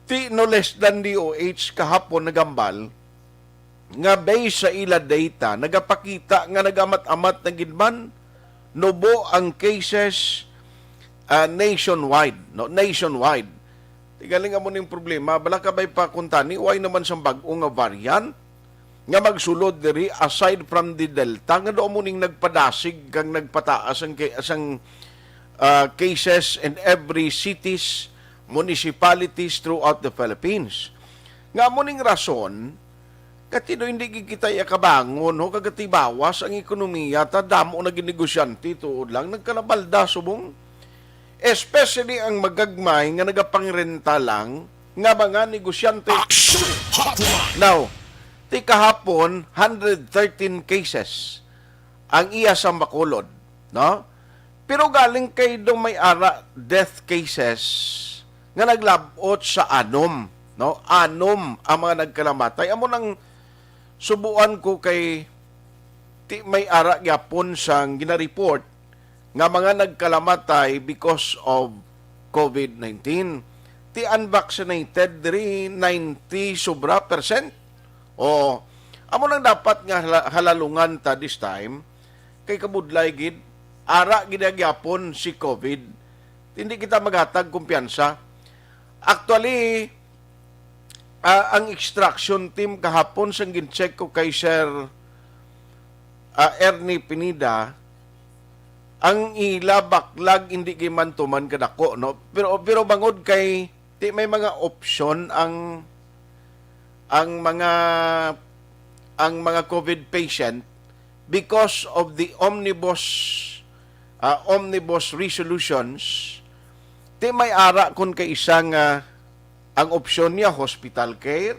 Ti no less than D O H kahapon nagambal nga based sa ila data, nagapakita nga nagamat-amat na gid man nubo ang cases, ah, nationwide, no? Nationwide. Ti galing amo ning problema, bala ka bay pa kuntani, why naman sang bag-o nga variant nga magsulod diri aside from the Delta nga do amo ning nagpadasig kang nagpataas ang ca-, sang, ah, cases in every cities, municipalities throughout the Philippines. Nga amo ning rason, katido hindi gid kita ikabangon, ho, kagatibawas ang ekonomiya, ta damo na gid negosyante, tuod lang, nagkalabalda subong. Especially ang magagmay nga nagapangrenta lang nga mga negosyante. Action Hotline! Now, ti kahapon, hundred thirteen cases ang iya sa Bacolod, no? Pero galing kay do may ara death cases nga naglabot sa anom, no? Anom ang mga nagkalamatay. Amo nang subuan ko kay ti may ara gyapon sang ginareport nga mga nagkalamatay because of COVID nineteen. Ti unvaccinated diri ninety sobra percent. O, amo nang dapat nga hala-, halalungan ta this time, kay kabudlay gid, ara gid na gyapon si COVID. Hindi kita maghatag kumpiyansa. Actually, ah, ang extraction team kahapon, sang gin-check ko kay Sir, ah, Ernie Pineda, ang ila backlog hindi gid man tuman kadako, no? Pero, pero bangod kay ti may mga option ang, ang mga, ang mga COVID patient because of the omnibus, ah, omnibus resolutions, ti may ara kon kay isa nga ang opsyon niya hospital care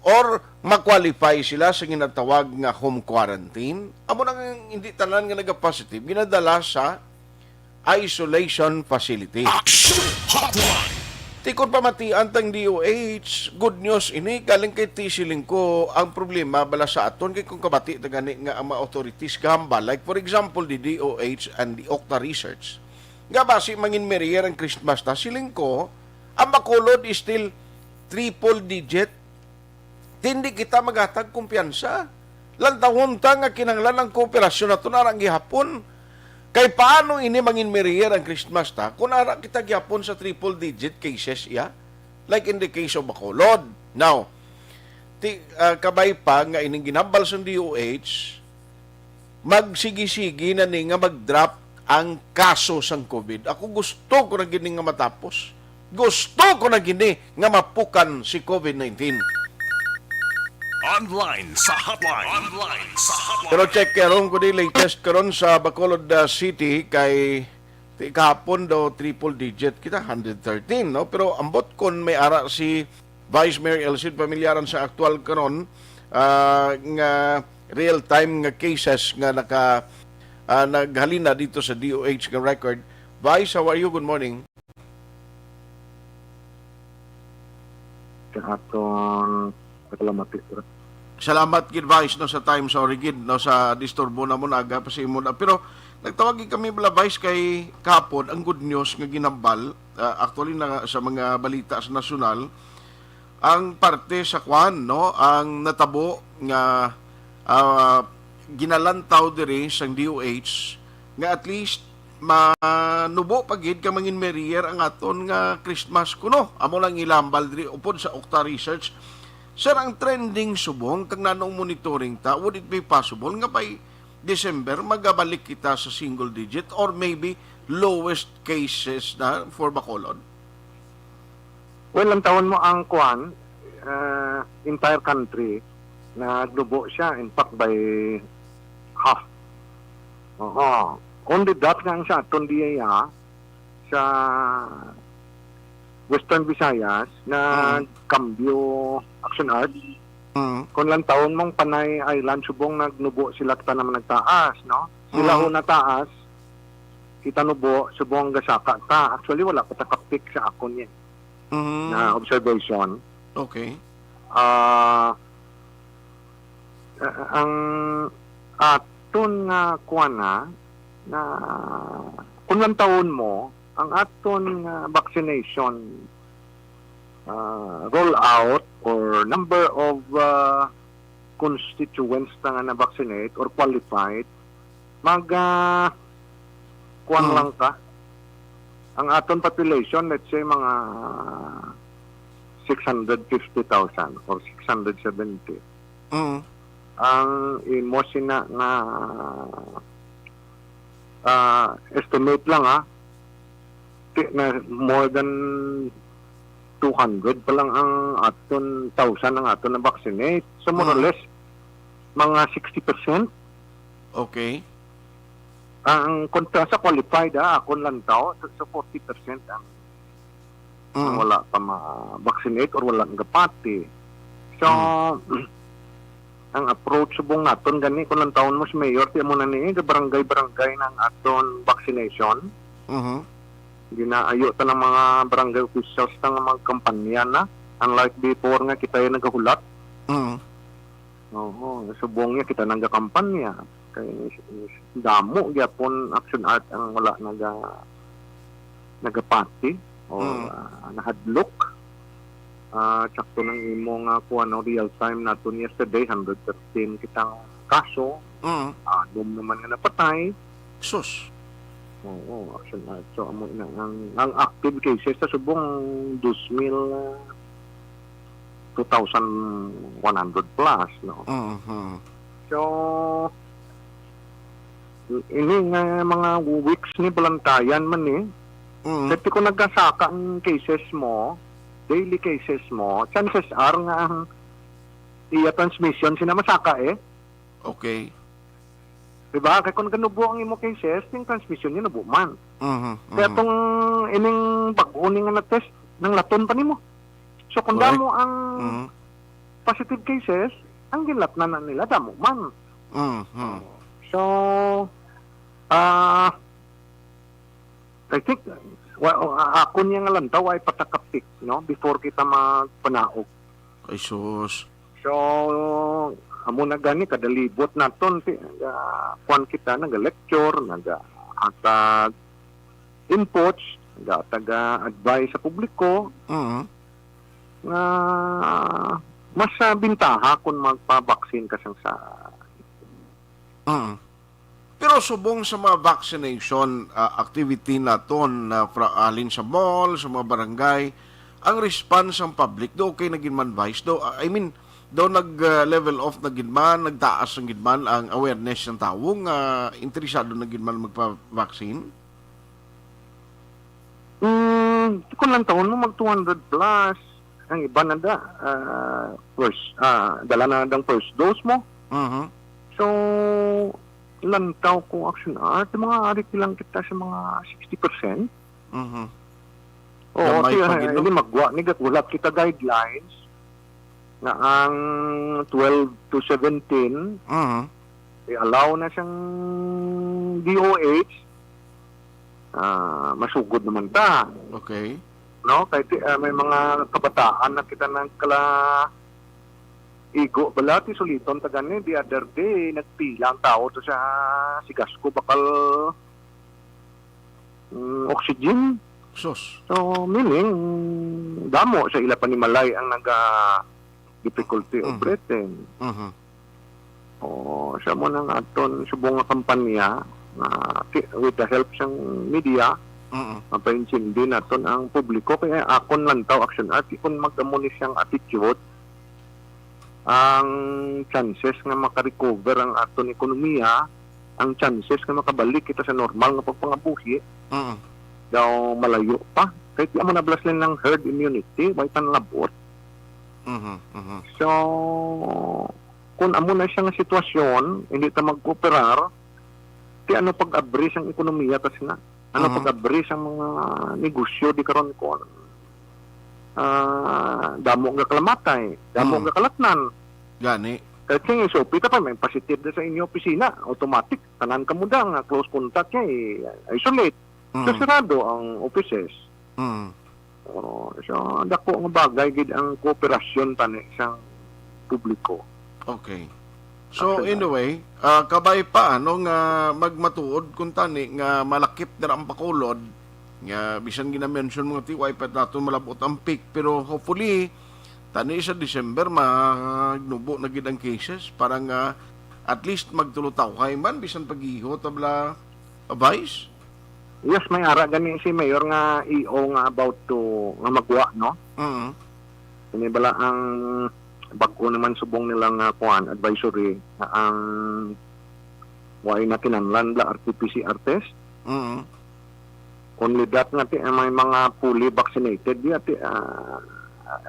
or ma-qualify sila sa ginatawag nga home quarantine. Amo nang hindi tanan nga nagapositive ginadala sa isolation facility. Action Hotline! Ti kon pamatian tang D O H, good news ini, galing kay ti siling ko, ang problema bala sa aton kay kung kabati ta gani nga ang mga authorities gahambal, like for example, the D O H and the Okta Research, nga basi mangin merrier ang Christmas ta, siling ko, ang Bacolod is still triple digit. Hindi kita maghatag kumpiyansa. Lantawon ta nga kinahanglan ang kooperasyon naton ara gihapon. Kay paano ini mangin merrier ang Christmas ta kung ara kita gihapon sa triple digit cases, iya? Like in the case of Bacolod. Now, ti, ah, kabay pa nga ining ginhambal sang D O H, magsigi-sigi na ni nga mag-drop ang kaso sang COVID. Ako gusto ko na gini nga matapos. Gusto ko na gini nga mapukan si COVID nineteen. Online sa hotline. Online sa hotline. Pero check karon ko di latest karon sa Bacolod, uh, City kay ti kahapon daw triple digit kita, hundred thirteen, no? Pero ambot kon may ara si Vice Mayor Elcid, pamilyaran sa aktual karon, ah, nga real-time nga cases nga naka, ah, naghalina dito sa D O H nga record. Vice, how are you? Good morning. Sa aton, salamat, sir. Salamat gid, Vice, no, sa time. Sorry gid, no, sa disturbo namon aga pa sa imo na. Pero nagtawag gid kami bala, Vice, kay kahapon ang good news nga ginhambal, ah, actually na sa mga balita sa nasyonal, ang parte sa kwan, no, ang natabo nga, ah, ginalantaw diri sang D O H nga at least manubo pa gid ka mangin merrier ang aton nga Christmas kuno. Amo lang ilambal diri upod sa Okta Research. Sir, ang trending subong kag nanong monitoring ta, would it be possible nga by December magabalik kita sa single digit or maybe lowest cases na for Bacolod? Well, ang tawon mo ang kuan, ah, entire country, nagnubo siya, in fact, by half. Oo. Only that nga ang sa aton diya, sa Western Visayas, Mm. nagkambyo action art. Mm. Kung lang taon mong Panay Island, subong nagnubo sila, kita naman nagtaas, no? Sila Mm. ho nataas, kita nubo, subong gasaka ta. Actually, wala pa ta kapik sa akon yan. Mhm. Na observation. Okay. Ah, ang aton nga kuan na, na kung lantawon mo, ang aton nga vaccination ah, roll out or number of ah, constituents na nga na-vaccinate or qualified, mag ah, kuwan Mm. lang ka. Ang aton population, let's say, mga six hundred fifty thousand or six hundred seventy. Mm. Ang imo sina nga ah, estimate lang, ha, ti- na more than two hundred pa lang ang aton thousand ang aton na-vaccinate. So, more or Mm. less, mga sixty percent. Okay. Ang kontra sa qualified, ha, akon lantaw, so, so forty percent ang, ang Mm. wala pa ma-vaccinate or wala nagapati. So, ang approach subong naton gani kung lantawon mo si Mayor, ti amo na ni, barangay-barangay ng aton vaccination. Mhm. Ginaayo ta ng mga barangay officials na nga magkampanya na. Unlike before nga kita yung nagahulat. Mm. Oo, subong niya kita nagakampanya. Kay damo gyapon Action Art ang wala naga nagapati o Mm. ah, nahadlok. Ah, sakto nang imo nga kuan, no, real time naton yesterday, hundred thirteen kitang kaso. Mm. Anom naman nga napatay. Sus. Oo, Action Art. So, amo na ang, ang active cases sa subong dos mil, ah, two thousand one hundred plus, no? Mhm. So, ini nga mga weeks ni, balantayan man ni. Mm. Kasi kung nagkasaka ang cases mo, daily cases mo, chances are nga ang iya transmission sina masaka eh. Okay. Diba? Kaya kung ganubo ang imo cases, yung transmission niya nubo man. Mhm. Kaya Mhm. itong ining bag-o ni nga na-test, nang laton pa nimo. So kung Correct. damo ang Mhm. positive cases, ang ginlatnan na nila damo man. Mhm. So, ah, I think, wa, a- ako niya nga lantaw ay patakapik, no? Before kita magpanaog. Ay, sus. So, amo na gani, kadalibot naton, ti, ah, kuwan kita, naga-lecture, naga-hatag inputs, naga-taga advice sa publiko, Mhm. nga mas ah, bintaha kung magpa-vaccine ka sang sa Mm. Pero subong sa mga vaccination ah, activity naton na fra- halin sa mall, sa mga barangay, ang response sang public do okay na gid man, Vice? Do, ah, I mean, do nag ah, level off na gid man, nagtaas na gid man ang awareness ng tawo nga interesado na gid man magpa-vaccine? Mm, kung lang taon mo mag two hundred plus, ang iba na da, ah, first, ah, dala na dang first dose mo. Mhm. So, lantaw ko Action Art, mga ari lang kita sa mga sixty percent. Mhm. Oo, Gamay kaya pa gid, no? Hindi magwa ni gatulak kita guidelines nga ang twelve to seventeen Mhm. i-allow na siyang D O H, ah, masugod naman ta. Okay. No? Kay ti- ah, may mga kabataan na kita nagkala igo bala ti suliton ta gani the other day nagpila ang tao to sa Sigasco bakal mm, oxygen. Sus. So meaning damo sa ila panimalay ang naga difficulty of Mhm. breathing. Mhm. O sa mo nang aton subong nga kampanya nga ki- with the help sang media Mhm. mapaintindi naton ang publiko kaya akon lantaw Action Art kung magamo ni siyang attitude ang chances nga makarecover ang aton ekonomiya, ang chances nga makabalik kita sa normal nga pagpangabuhi Mhm. daw malayo pa. Kay ti amo na blas lang ng herd immunity, way tan labot. Mhm. Mhm. So, kung amo na siya nga sitwasyon, hindi ta magkooperar, ti ano pag-abri sang ekonomiya ta sina? Ano Mhm. pag-abri sang mga negosyo di karon kon ah, damo nga kalamatay, damo Mhm. nga kalatnan. Gani. At sing S O P ta pa, may positive na sa inyo opisina, automatic. Tanan kamo da nga close contact kay isolate. So, Mm. sarado ang offices. Mm. Oh, so, dako nga bagay gid ang kooperasyon tani sa publiko. Okay. So, Actually. anyway, ah, kabay pa, ano, nga magmatuod kung tani nga malakip na ang Bacolod, nga bisan gina-mention mo nga ti, wa pa naton malabot ang peak, pero hopefully, tani sa December, magnubo na gid ang cases para nga at least magtulutawhay man, bisan pag-iho, tabla, Vice? Yes, may ara gani si Mayor nga E O nga about to, nga magwa, no? Mm. Ini bala ang bag-o naman subong nila nga kuan, advisory, nga ang wala na kinahanglan bala R T P C R test. Mm. Only that nga ti, may mga fully vaccinated, di ati, ah,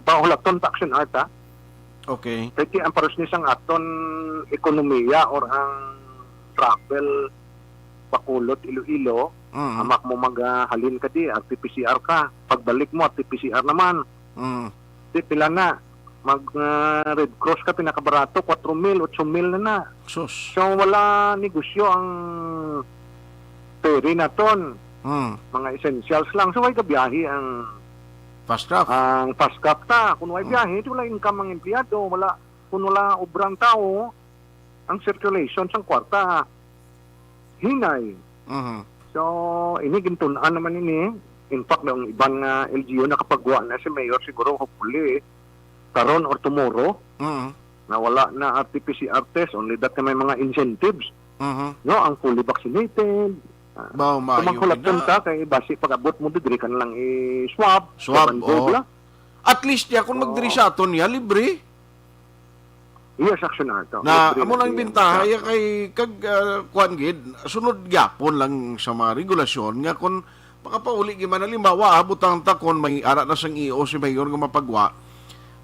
pahulaton ta, Action Art, ha? Okay. Kay ti ang paros ni sang aton ekonomiya or ang travel Bacolod, Iloilo, Mm. amak mo mag, ah, halin ka di, R T P C R ka. Pagbalik mo, R T P C R naman. Mm. Di, pila na? Mag, ah, Red Cross ka, pinakabarato, kwatro mil, otso mil na na. Sus. So, wala negosyo ang ferry naton. Mm. Mga essentials lang. So, way gabiyahe ang Fast craft. ang fast craft ta. Kung way Mm. biyahe, di wala income ang empleyado, wala, kung wala obrang tao, ang circulation sang kwarta hinay. Mhm. So, ini gintun-an naman ini. In fact, ang iban nga L G U nakapagwa na si Mayor siguro, hopefully, karon or tomorrow, Mhm. na wala na R T P C R test, only that na may mga incentives. Mhm. No, ang fully vaccinated. Ah, Ba, kung maayo maghulat na. ka, kay basi pag-abot mo, didiri ka na lang i-swab, Swab, swab and go oo. bla. At least, ya, kung Oo. magdiri sa aton, ya, libre. Yes, Action Art. Oh, Na, libre amo na nang din. bintaha, ya, kay, kag, ah, kuwan gid, sunod gyapon lang sa mga regulasyon nga kung makapauli gid man, halimbawa, ah, butang ta kung may ara na sang E O si Mayor nga mapagwa.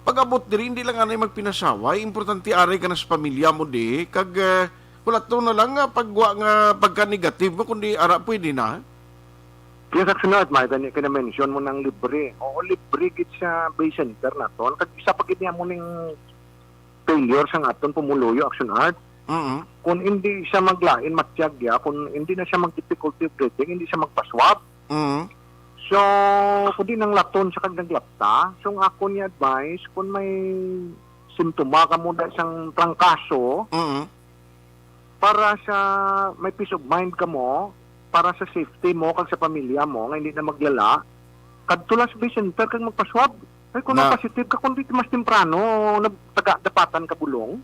Pag-abot diri, hindi lang anay magpinasaway. Importante, aray ka na sa pamilya mo di. Kag, ah, wala to na lang nga pagwa nga pagka-negative mo, kundi ara pwede na. Yes, Action Art, may gani ka na-mention mo ng libre. Oo, libre gid sa Bay Center naton. Kag isa pa gid niya mo ning failure sang aton pumuluyo, Action Art. Mm. Kung hindi siya maglain, matyag ya, kung hindi na siya mag-difficulty of breathing, hindi siya magpaswab. Mm. So, kundi nang laton siya kag naglapta. So, ang akon nga advice, kung may simptoma ka mo da sang trangkaso, Mm. para sa may peace of mind ka mo, para sa safety mo kag sa pamilya mo, nga hindi na maglala, kadto lang sa Bay Center kag magpaswab. Ay, kung Na- positive ka, kung di mas temprano, nagtaga dapatan ka bulong,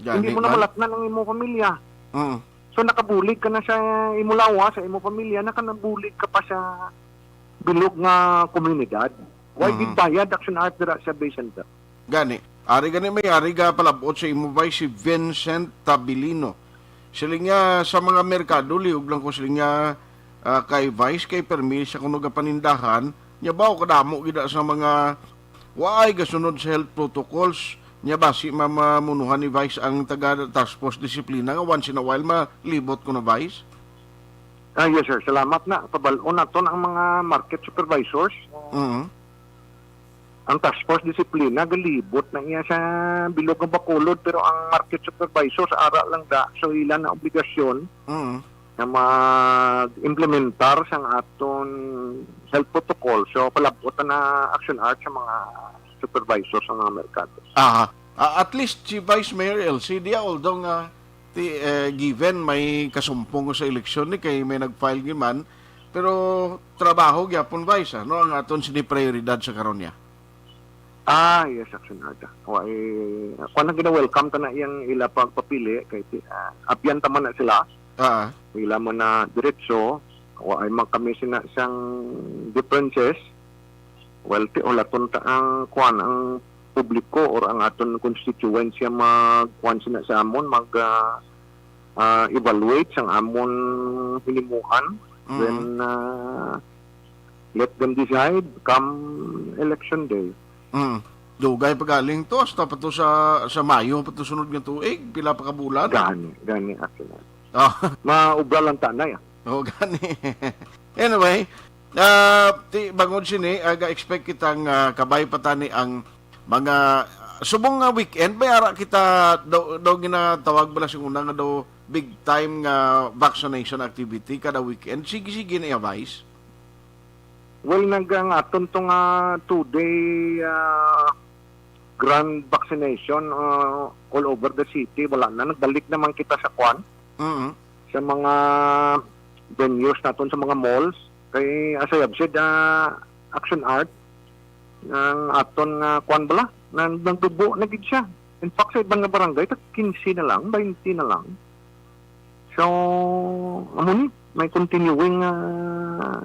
Gani hindi mo na man. malatnan ang imo pamilya. Mm. So, nakabulig ka na sa imo lawas, sa imo pamilya, nakanabulig ka pa sa bilog nga komunidad. Why Mhm. gid bayad, Action Art, dira sa Bay Center? Gani. Ari gani may ari ga palabot sa imo bay si Vincent Tabilino. Siling niya sa mga merkado, liog lang ko siling niya, ah, kay Vice, kay permi sa kuno ga panindahan, niya ba o kadamo gid sa mga waay gasunod sa health protocols, niya basi mamamunuhan ni Vice ang taga Task Force Disiplina nga once in a while malibot kuno, Vice? Ah, yes, sir. Salamat na. Pabal-on naton ang mga market supervisors. Mhm. Ang Task Force Disiplina, galibot na iya sa bilog nga Bacolod, pero ang market supervisors, ara lang da. So, ila na obligasyon Mhm. na mag-implementar sang aton health protocol. So, palabot na Action Art sa mga supervisors sa mga merkado. Aha. Ah, at least si Vice Mayor L C D, ah, although nga ti, eh, given may kasumpong sa eleksyon ni kay may nag-file ni man, pero trabaho gyapon, Vice, ano ang aton sini prioridad sa karon niya? Ah, yes, Action Art. Wa, eh, kung na gina-welcome ta na iyang ila pagpapili, kay ti, ah, abyan ta man na sila. Ah. Ila man na diretso, wa ay man kami sina sang differences. Well, ti, ulaton ta ang, kuwan, ang publiko or ang aton constituency ang mag, kuwan sina sa amon, mag, ah, ah, evaluate sang amon hinimuan. Mhm. Then, ah, let them decide come election day. Mm. Dugay pa galing to, hasta pa to sa, sa Mayo pa to sunod nga tuig, pila pa ka bulan? Gani, gani, Action Art. Ah. Maubra lang ta na, ya. Oh, gani. Anyway, ah, ti, bangod sini, ah, ga-expect kitang, ah, kabay pa tani ang mga, ah, Subong nga weekend, may ara kita daw, daw ginatawag bala sa una nga daw big time nga vaccination activity kada weekend. Sige, sige na iya, Vice. Well, nag-, ang aton to nga two-day, ah, grand vaccination, ah, all over the city. Wala na, nagbalik naman kita sa kwan, Mm. sa mga venues naton, sa mga malls. Kay, as I have said, ah, Action Art, ang aton nga kwan bala, na nagdubo na gid siya. In fact, sa iban nga barangay, ta quince na lang, twenty na lang. So, amo ni, may continuing, ah,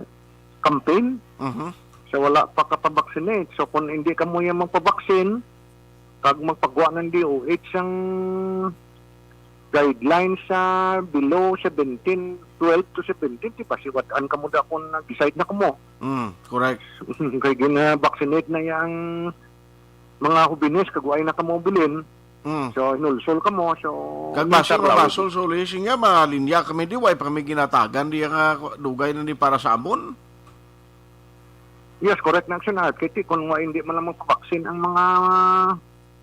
campaign. Mhm. So, wala pa ka pa-vaccinate. So, kung hindi ka mo yung magpabaksin, kag magpagwa ng D O H ang guidelines sa below seventeen, twelve to seventeen, di ba, siwat-an ka mo da kung nag-decide na ka mo. Mm, correct. Kay gina-vaccinate na yang mga hubines, kag way na ka mo bilin. Mm. So, hinulsol ka mo. So, Kag minsan basi raw, mabasol, so, Luis, nga, malinya kami di, way pa kami ginatagan di nga dugay na di para sa amon. Yes, correct na, Action Art. Kay ti, kung nga hindi man lang magpabaksin ang mga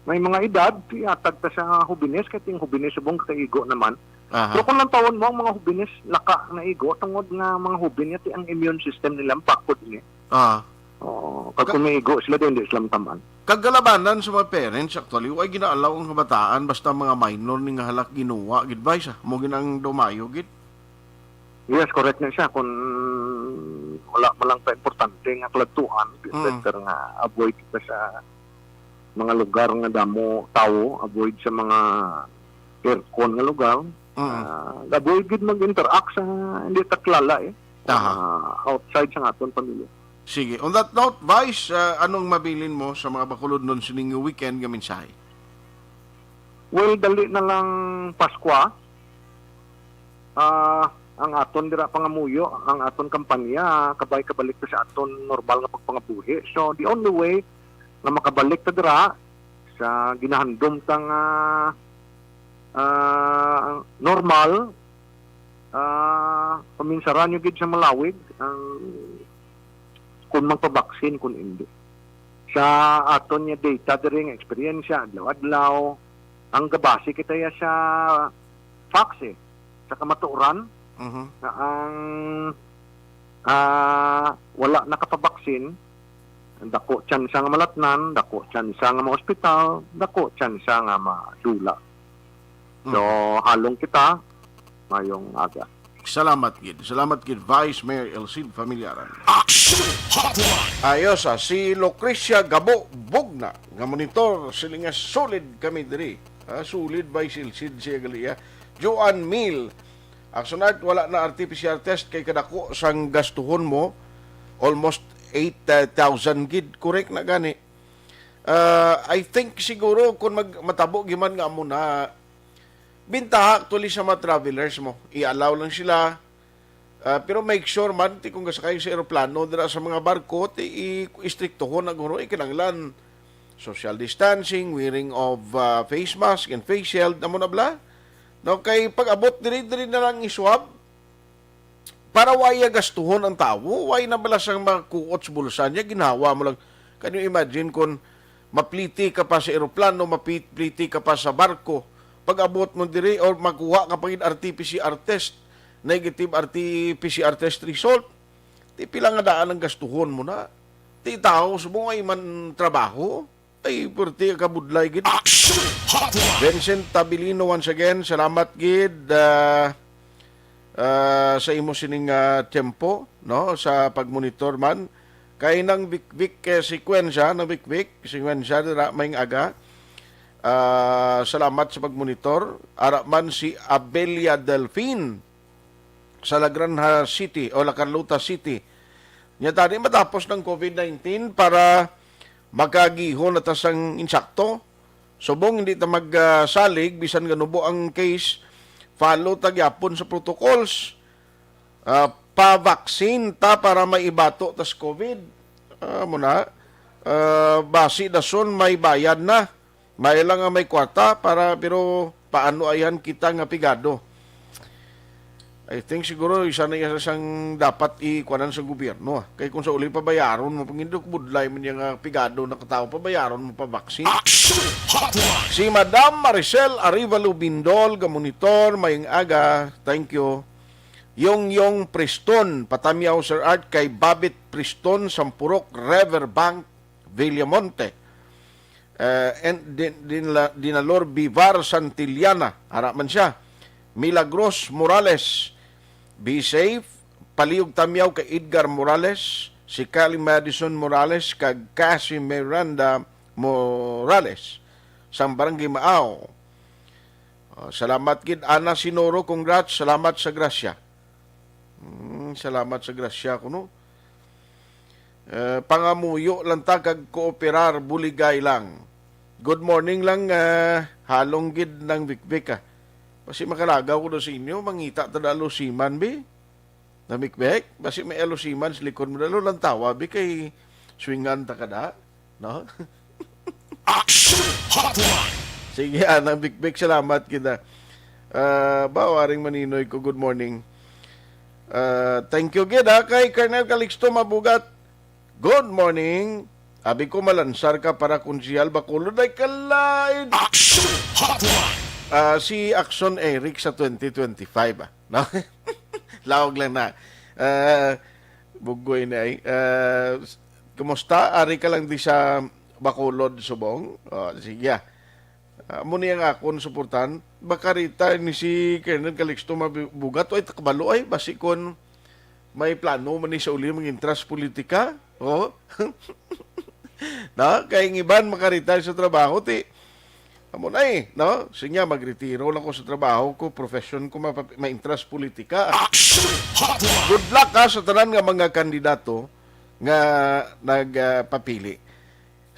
may mga edad, iatag ta sa hubines, kay ting hubines subong kakaigo naman. Aha. Pero kung lantawon mo ang mga hubines, laka na igo, tungod nga mga hubin, yati ang immune system nila, bakod ni. Ah. Oo, kag Ka- kung may igo sila, di, hindi sila matamaan. Kagalabanan sa mga parents, actually, way ginaalaw ang kabataan, basta mga minor ni nga halak ginuwa, gid ba, isa? Mo gid ang dumayo, gid? Yes, correct na siya. Kung wala man lang pa importante nga kaladtuan, Mm. better nga avoid kita sa mga lugar nga damo tawo, avoid sa mga aircon nga lugar. Mm. Ah, avoid gid mag-interact sa hindi ta kilala, eh. Aha. Ah, outside sa aton pamilya. Sige. On that note, Vice, ah, anong mabilin mo sa mga bakulod nun sining weekend nga mensahe? Well, dali na lang Paskwa. Ah, ang aton dira pangamuyo, ang aton kampanya, kabay kabalik ta sa aton normal nga pagpangabuhi. So, the only way nga makabalik ta dira sa ginahandom ta nga, ah, normal, ah, paminsaran nyo gid sa malawig ang kung magpabaksin, kung hindi. Sa aton nga data diri nga eksperyensya, adlaw-adlaw, ang gabasi kita ya sa facts, eh, sa kamatuoran, Mhm. nga ang, ah, wala nakapabaksin, dako tsansa nga malatnan, dako tsansa nga ma-hospital, dako tsansa nga madula. So, Mhm. halong kita, mayong aga. Salamat gid. Salamat gid, Vice Mayor Elcid Familiaran. Action Hotline. Ayos, ah, si Lucrecia Gabo Bugna, nga monitor, sila nga solid kami diri. Ah, solid, Vice Elcid, siya gali, ah. Joanne Mill, Action Art, wala na R T P C R test kay kadako sang gastuhon mo, almost eight thousand gid. Correct na gani. Ah, I think siguro kung mag-, matabo giman nga amo na, bintaha actually sa mga travelers mo. I-allow lang sila. Ah, pero make sure man, ti kung gasakay sa eroplano, dira sa mga barko, ti i-, istriktuhon na guro, ikinanglan. Social distancing, wearing of, ah, face mask and face shield, amo na bala. No, kay pag-abot diri, diri na lang i-swab. Para waya gastuhon ang tawo, why na bala sang makuot sa bulsa niya, ginhawa mo lang. Can you imagine kung mapliti ka pa sa eroplano, mapliti ka pa sa barko, pag-abot mo diri, or makuha ka pa gid R T P C R test, negative R T P C R test result, ti pila nga daan ang gastuhon mo na? Ti tawo, subong ay man trabaho? Ay, purti ka budlay gid. Action Hotline. Vincent Tabilino, once again, salamat gid, ah, ah, sa imo sining, ah, tiyempo, no, sa pagmonitor man. Kay nang Vic-Vic, eh, Sequensya, nang Vic-Vic, Sequensya, dira may aga. Ah, salamat sa pagmonitor. Ara man si Abelia Delfin sa La Granja City o La Carlota City. Nya tani matapos ng covid nineteen para makagihon na ta sang insakto. Subong hindi ta magsalig, bisan ganubo ang case, follow ta gyapon sa protocols. Ah, pa-vaccine ta para maibato tas covid. Ah, mo na. Ah, basi dason may bayad na. May lang nga may kwarta para, pero paano ayan kita nga pigado? I think siguro isa na iya sang dapat ikuanan sa gobyerno, ah. Kay kung sa uli pabayaron mo, pangindok budlay man niya nga pigado na katao, pabayaron mo pa vaccine. Action Hotline! Si Madam Maricel Arivalo Bindol, ga monitor, mayong aga. Thank you. Yong Yong Preston, patamyaw, Sir Art, kay Babit Preston, Sampurok, Riverbank, Villamonte. Eh, and Din-, Dinla-, Dinalor Bivar Santillana, ara man siya. Milagros Morales, be safe. Palihog tamyaw kay Edgar Morales, si Kali Madison Morales, kag Cassie Miranda Morales, sang Barangay Maaw. Ah, salamat gid, Ana Sinoro, congrats, salamat sa grasya. Hmm, salamat sa grasya kuno. Eh, pangamuyo lang ta kag kooperar, buligay lang. Good morning lang, eh, halong gid nang Bikbik, ah. Basi makalagaw ko daw sa inyo, mangita ta da lusiman, bi? Na Bikbik? Basi may alusiman sa likod mo, dalo lang tawa, bi, kay swingan ta kada, no? Action Hotline! Sige, Anang Bikbik, salamat kita. Ah, ba, Waring Maninoy ko, good morning. Ah, thank you gid, ha, kay Colonel Calixto Mabugat. Good morning. Abi ko, malansar ka para konsehal Bacolod, ay kalain. Action Hotline! Ah, si Action Eric sa twenty twenty-five, ah. No? Laog lang na. Ah, bugoy na, eh. Ah, s-, kumusta? Ari ka lang di sa Bacolod, subong? Oh, sige, ah. Amo ni ang akon suportahan. Baka rita ni si Colonel Calixto Mabugat, ay, takbalo, ay, basi kon may plano man ni sa uli mangintra sa politika. Oh. Na, kay ang iban makaretire sa trabaho, ti, amo na, eh, no? Sinya, magretiro lang ko sa trabaho ko, profession ko, mapap-, maintra sa politika. Action Hotline! Good luck, ha, sa tanan nga mga kandidato nga nagpapili.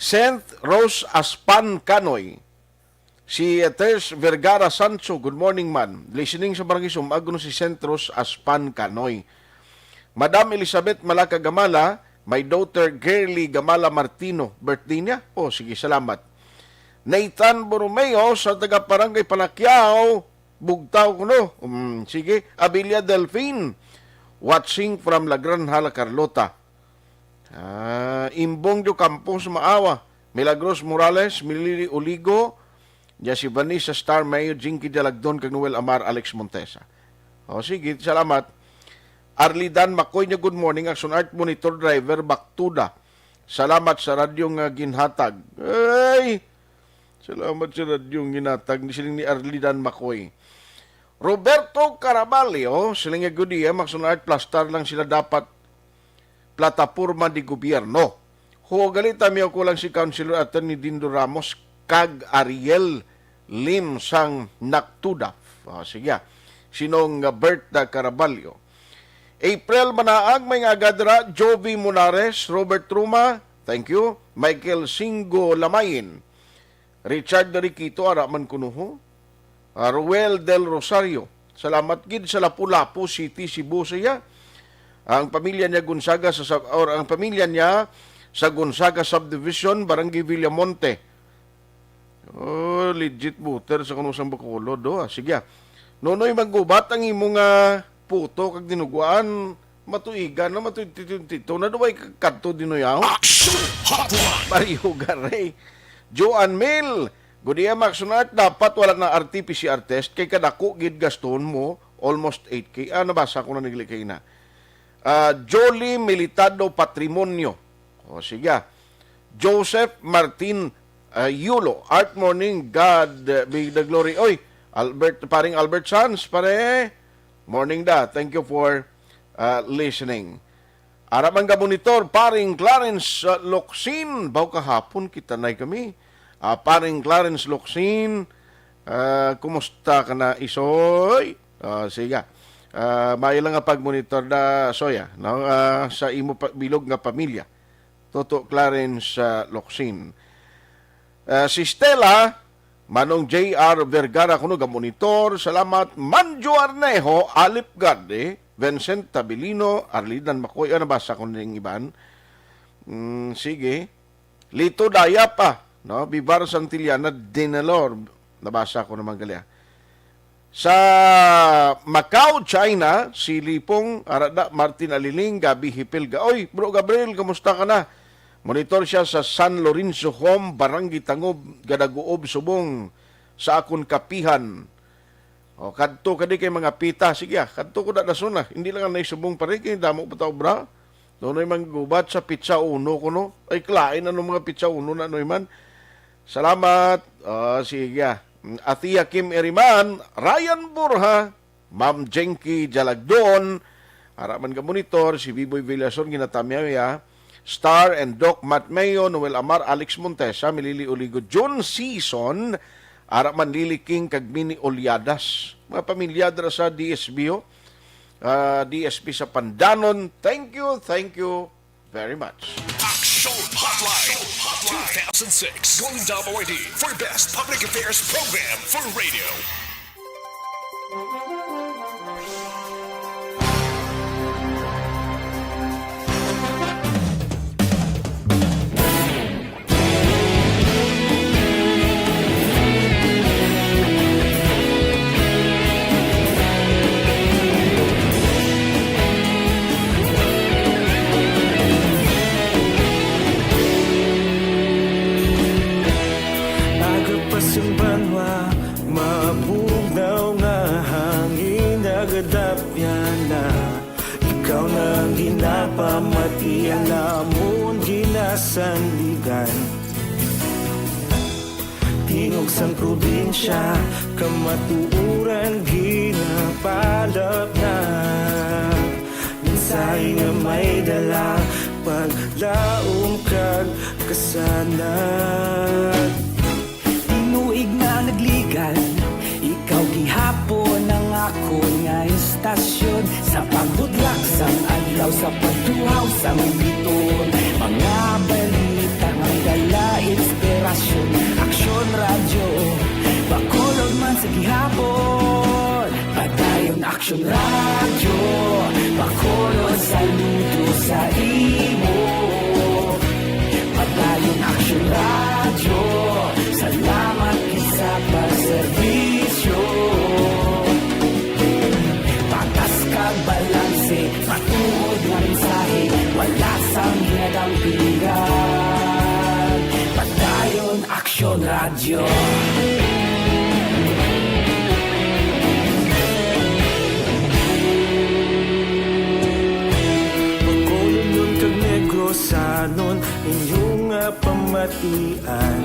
Saint Rose Aspan Canoy, si, uh, Ters Vergara Sancho, good morning, man. Listening sa Barangay Sumag, kuno si Saint Rose Aspan Canoy. Madam Elizabeth Malaca Gamala, my daughter Girly Gamala Martino, birthday niya? Oh, sige, salamat. Nathan Borromeo sa taga Barangay Palakiao, Bugtaw kuno. Um, sige, Abilia Delfin, watching from La Granja, La Carlota. Ah, Imbong de Ocampo sa Maawa, Milagros Morales, Milili Oligo, ya si Vanessa Star Mayo, Jinky Dialagdon, kag Noel Amar, Alex Montesa. O, sige, salamat. Arlidan Macoy niya, good morning, Action Art, monitor driver, Baktuda. Salamat sa radyo nga ginhatag. Ay! Salamat sa radyo nga ginhatag, ni siling ni Arlidan Macoy. Roberto Caraballo, siling niya, good day, Action Art, plastar lang sila dapat plataporma di gobyerno. Huwag gali, tamyaw ko lang si Councilor Attorney Dindo Ramos kag Ariel Lim sang Nactudaf. Ah, sige, ah. Sinong, ah, Berta Caraballo? April Manaag, may nga aga dira, Jovi Monares, Robert Ruma, thank you. Michael Singo Lamayin, Richard Riquito, ara man kuno ho. Ah, Ruel Del Rosario, salamat gid sa Lapu-Lapu City, Cebu, siya. Ang pamilya niya Gonzaga sa sub-, or ang pamilya niya sa Gonzaga Subdivision, Barangay Villamonte. Oh, legit voter sa kuno sang Bacolod, oh. Ah, sige, ah. Nonoy Manggubat, ang imo nga puto kag dinuguan, matuigan na, matuititito na, duway ka-, kadto dinoy, ah. Action Hotline! Mario Garay. Joan Mil, good day, Action Art, dapat wala na R T P C R test kay kadako gid gaston mo, almost eight K. Ah, nabasa ko na nagli kay na. Ah, Jolie Militado Patrimonio. O, sige, ah. Joseph Martin, ah, Yulo, Art, morning, God, uh, be the glory. Oy, Albert, paring Albert Sanz, pare. Morning da. Thank you for, uh, listening. Ara man ka monitor, paring Clarence, uh, Locsin. Baw kahapon kita na kami. Ah, paring Clarence Locsin, ah, kumusta ka na, Isoy? Ah, sige. Ah, maayo lang nga pagmonitor da, Soy, ah, no? Ah, sa imo pa, bilog nga pamilya. Toto Clarence, ah, Locsin. Ah, si Stella, Manong J R Vergara, kuno ga monitor. Salamat. Manjo Arnejo, Alip Garde, Vincent Tabilino, Arlidan Macoy. Ah, nabasa ko ning iban. Mm, sige. Lito Dayap, ah, no? Bibar Santillana, Dinalor. Nabasa ko naman gali, ah. Sa Macau, China, si Lipong, ara da, Martin Aliling, Gabi Hipil ga. Oy, Bro Gabriel, kumusta ka na? Monitor siya sa San Lorenzo Home, Barangay Tangob, Gadaguob, Subong, sa akon kapihan. O, kadto ka di kay mga pita. Sige, ah, kadto ko na dason na. Hindi lang ang naisubong pa rin, kay damo pa ta obra. Doon ay manggubat sa pizza uno ko, no? Ay, klain, ano, mga pizza uno na, ano, man? Salamat. Ah, sige, ah. Athea Kim Eriman, Ryan Borja, Ma'am Jenky Jalagdon, ara man ka monitor, si Biboy Villason, ginatamyaw ya, Star and Doc Matt Mayo, Noel Amar, Alex Montesa, Milili Oligo, John Season, ara man Lily King, kag Mini Olyadas. Mga pamilya dira sa D S B, oh. Ah, D S B sa Pandanon. Thank you, thank you very much. Action Hotline, two thousand six Golden Dome Awardee for Best Public Affairs Program for Radio. Aga pa sang banwa, mabugnaw nga hangin, nagadapyan na. Ikaw na ang ginapamati, ang amon ginasandigan. Tingog sang probinsya, kamatuoran ginapalapnag. Mensahe nga may dala, paglaom kag kasanag. Tinuig nga nagligad, ikaw gihapon ang akon nga istasyon. Sa pagbudlak sang adlaw, sa pagtuhaw sang biton, mga balita nga may dala inspirasyon. Aksyon Radyo, Bacolod man sa gihapon. Padayon Aksyon Radyo, Bacolod, saludo sa imo. Padayon Aksyon Radyo, salamat gid sa pagserbisyo. Patas kag balanse, matuod nga mensahe, wala sang ginadampigan. Padayon Aksyon Radyo. Bacolod kag Negrosanon, inyo nga pamatian.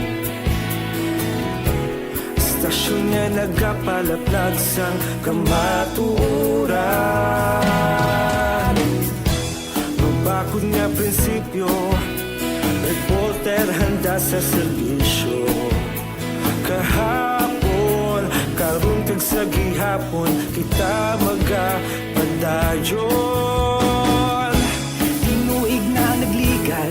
Istasyon nga nagapalaplag sang kamatuoran. Mabakod nga prinsipyo, reporter handa sa serbisyo. Kahapon, karon kag sa gihapon, kita magapadayon. Tinuig nga nagligad,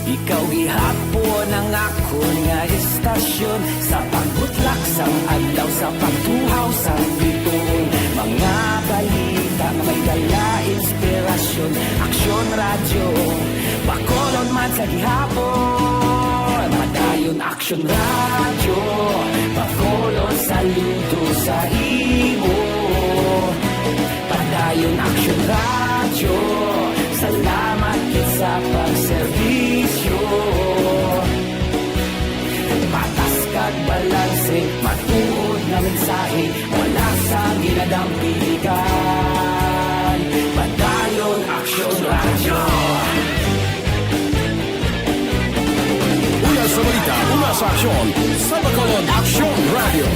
ikaw gihapon ang akon nga istasyon. Sa pagbutlak sang adlaw, sa pagtuhaw sang bituon, mga balita nga may dala inspirasyon. Aksyon Radyo, Bacolod man sa gihapon. Padayon Aksyon Radyo, Bacolod, saludo sa imo. Padayon Aksyon Radyo, salamat gid sa pagserbisyo. Patas kag balanse, matuod nga mensahe, wala sang ginadampigan. Padayon Aksyon Radyo. Una sa balita, una sa aksyon, sa Bacolod Aksyon Radyo.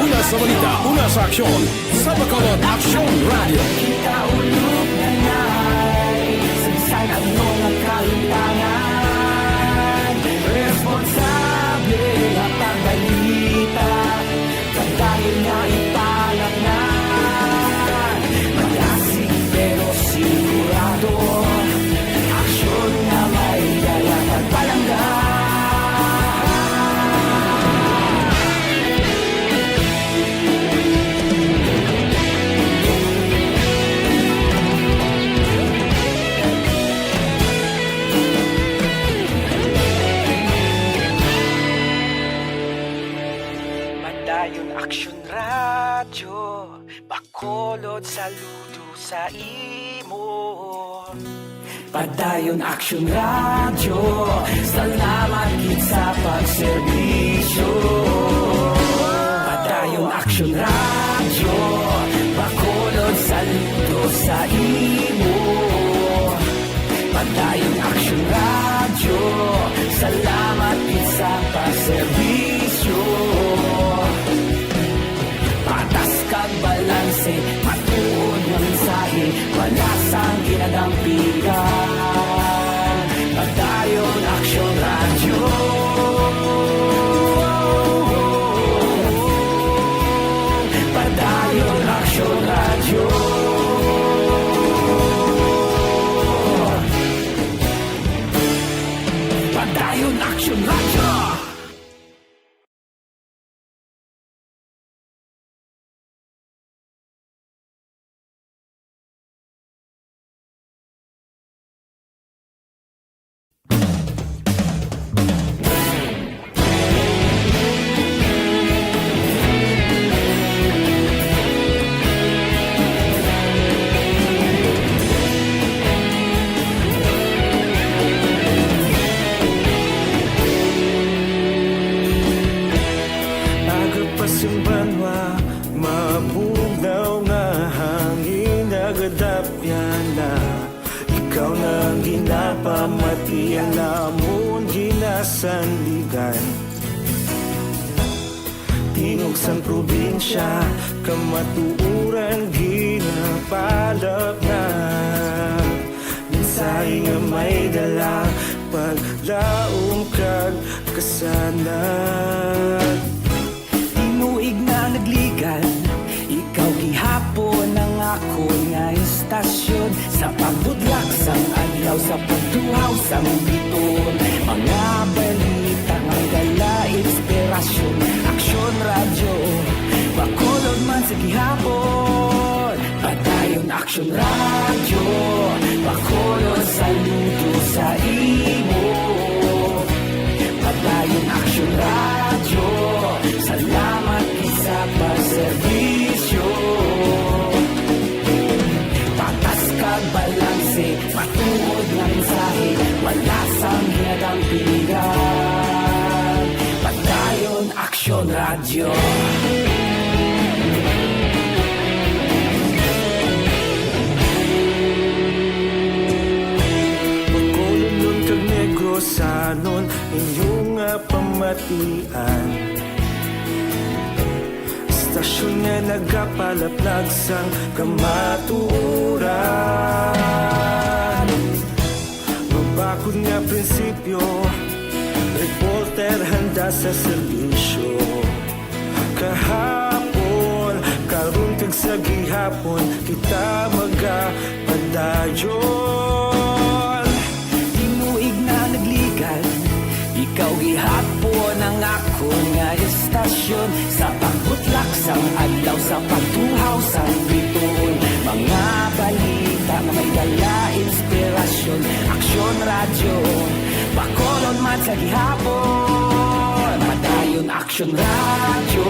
Una sa balita, una sa aksyon, sa Bacolod Aksyon Radyo. Kita ulog na nai, saysay ang mga kahintangan. Responsable nga pagbalita, pagdayon nga ipalatnan. Malasig pero sigurado, aksyon nga may dala kag palangga. Bacolod, saludo sa imo. Padayon Aksyon Radyo, salamat gid sa pagserbisyo. Padayon Aksyon Radyo, Bacolod, saludo sa imo. Padayon Aksyon Radyo, salamat gid sa pagserbisyo. Patas kag balanse, matuod nga mensahe, wala sang ginadampigan. Padayon Aksyon Radyo. Padayon Aksyon Radyo. Padayon Aksyon Radyo. Aga pa sing banwa, mabugnaw nga hangin nagadapyan na. Ikaw na ang ginapamati, ang amon ginasandigan. Tingog sang probinsya, kamatuoran ginapalapngan. Mensahe nga may dala, paglaom kag kasanag. Tinuig na nagligan, ikaw gihapon ang akon nga istasyon. Sa pagbudlak sang adlaw, sa pagtuhaw sang biton, mga balita nga dala inspirasyon. Aksyon Radyo, Bacolod man sa gihapon. Padayon Aksyon Radyo, Bacolod, saludo sa imo. Padayon Aksyon Radyo, salamat gid sa pagserbisyo. Patas kag balanse, matuod nga mensahe, wala sang ginadampigan. Padayon Aksyon Radyo. Bacolodnon kag Negrosanon, inyo nga pamatian. Istasyon nga nagapalaplag sang kamatuoran. Mabakod nga prinsipyo, reporter handa sa serbisyo. Kahapon, karon, kag sa gihapon, kita magapadayon. Tinuig na nagligan, ikaw gihapon ang akon nga istasyon. Sa pagbutlak sang adlaw, sa pagtuhaw sang bituon, mga balita nga may dala inspirasyon. Aksyon Radyo, Bacolod man sa gihapon. Padayon Aksyon Radyo,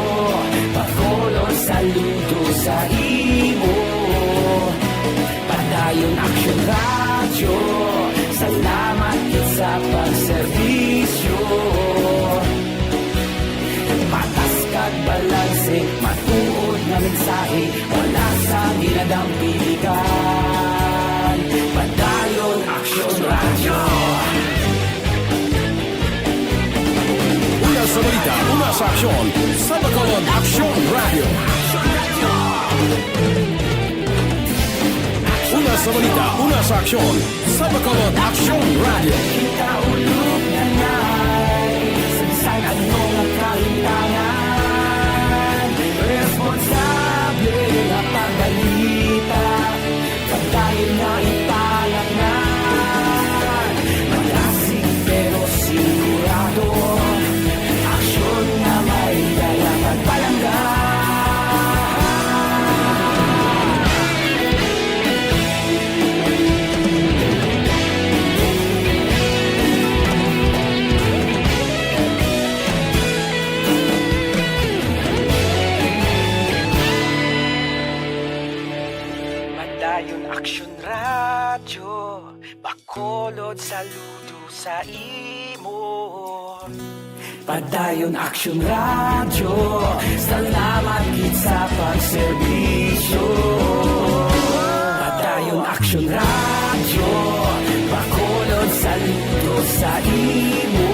Bacolod, saludo sa imo. Padayon Aksyon Radyo, salamat gid sa pagserbisyo. Patas kag balanse, matuod nga mensahe, wala sang ginadampigan. Padayon Aksyon Radyo. Una sa balita, una sa aksyon, sa Bacolod Aksyon Radyo. Una sa balita, una sa aksyon, sa Bacolod Aksyon Radyo. Kita ulog na nay, sa bisan ano nga kahintangan, responsable nga pagbalita. Pagdayon nga ipalangnan, malasig pero sigurado, aksyon nga may dala pagpalangga. Saludo sa imo. Padayon Aksyon Radyo, salamat gid sa pagserbisyo. Padayon Aksyon Radyo, Bacolod, saludo sa imo.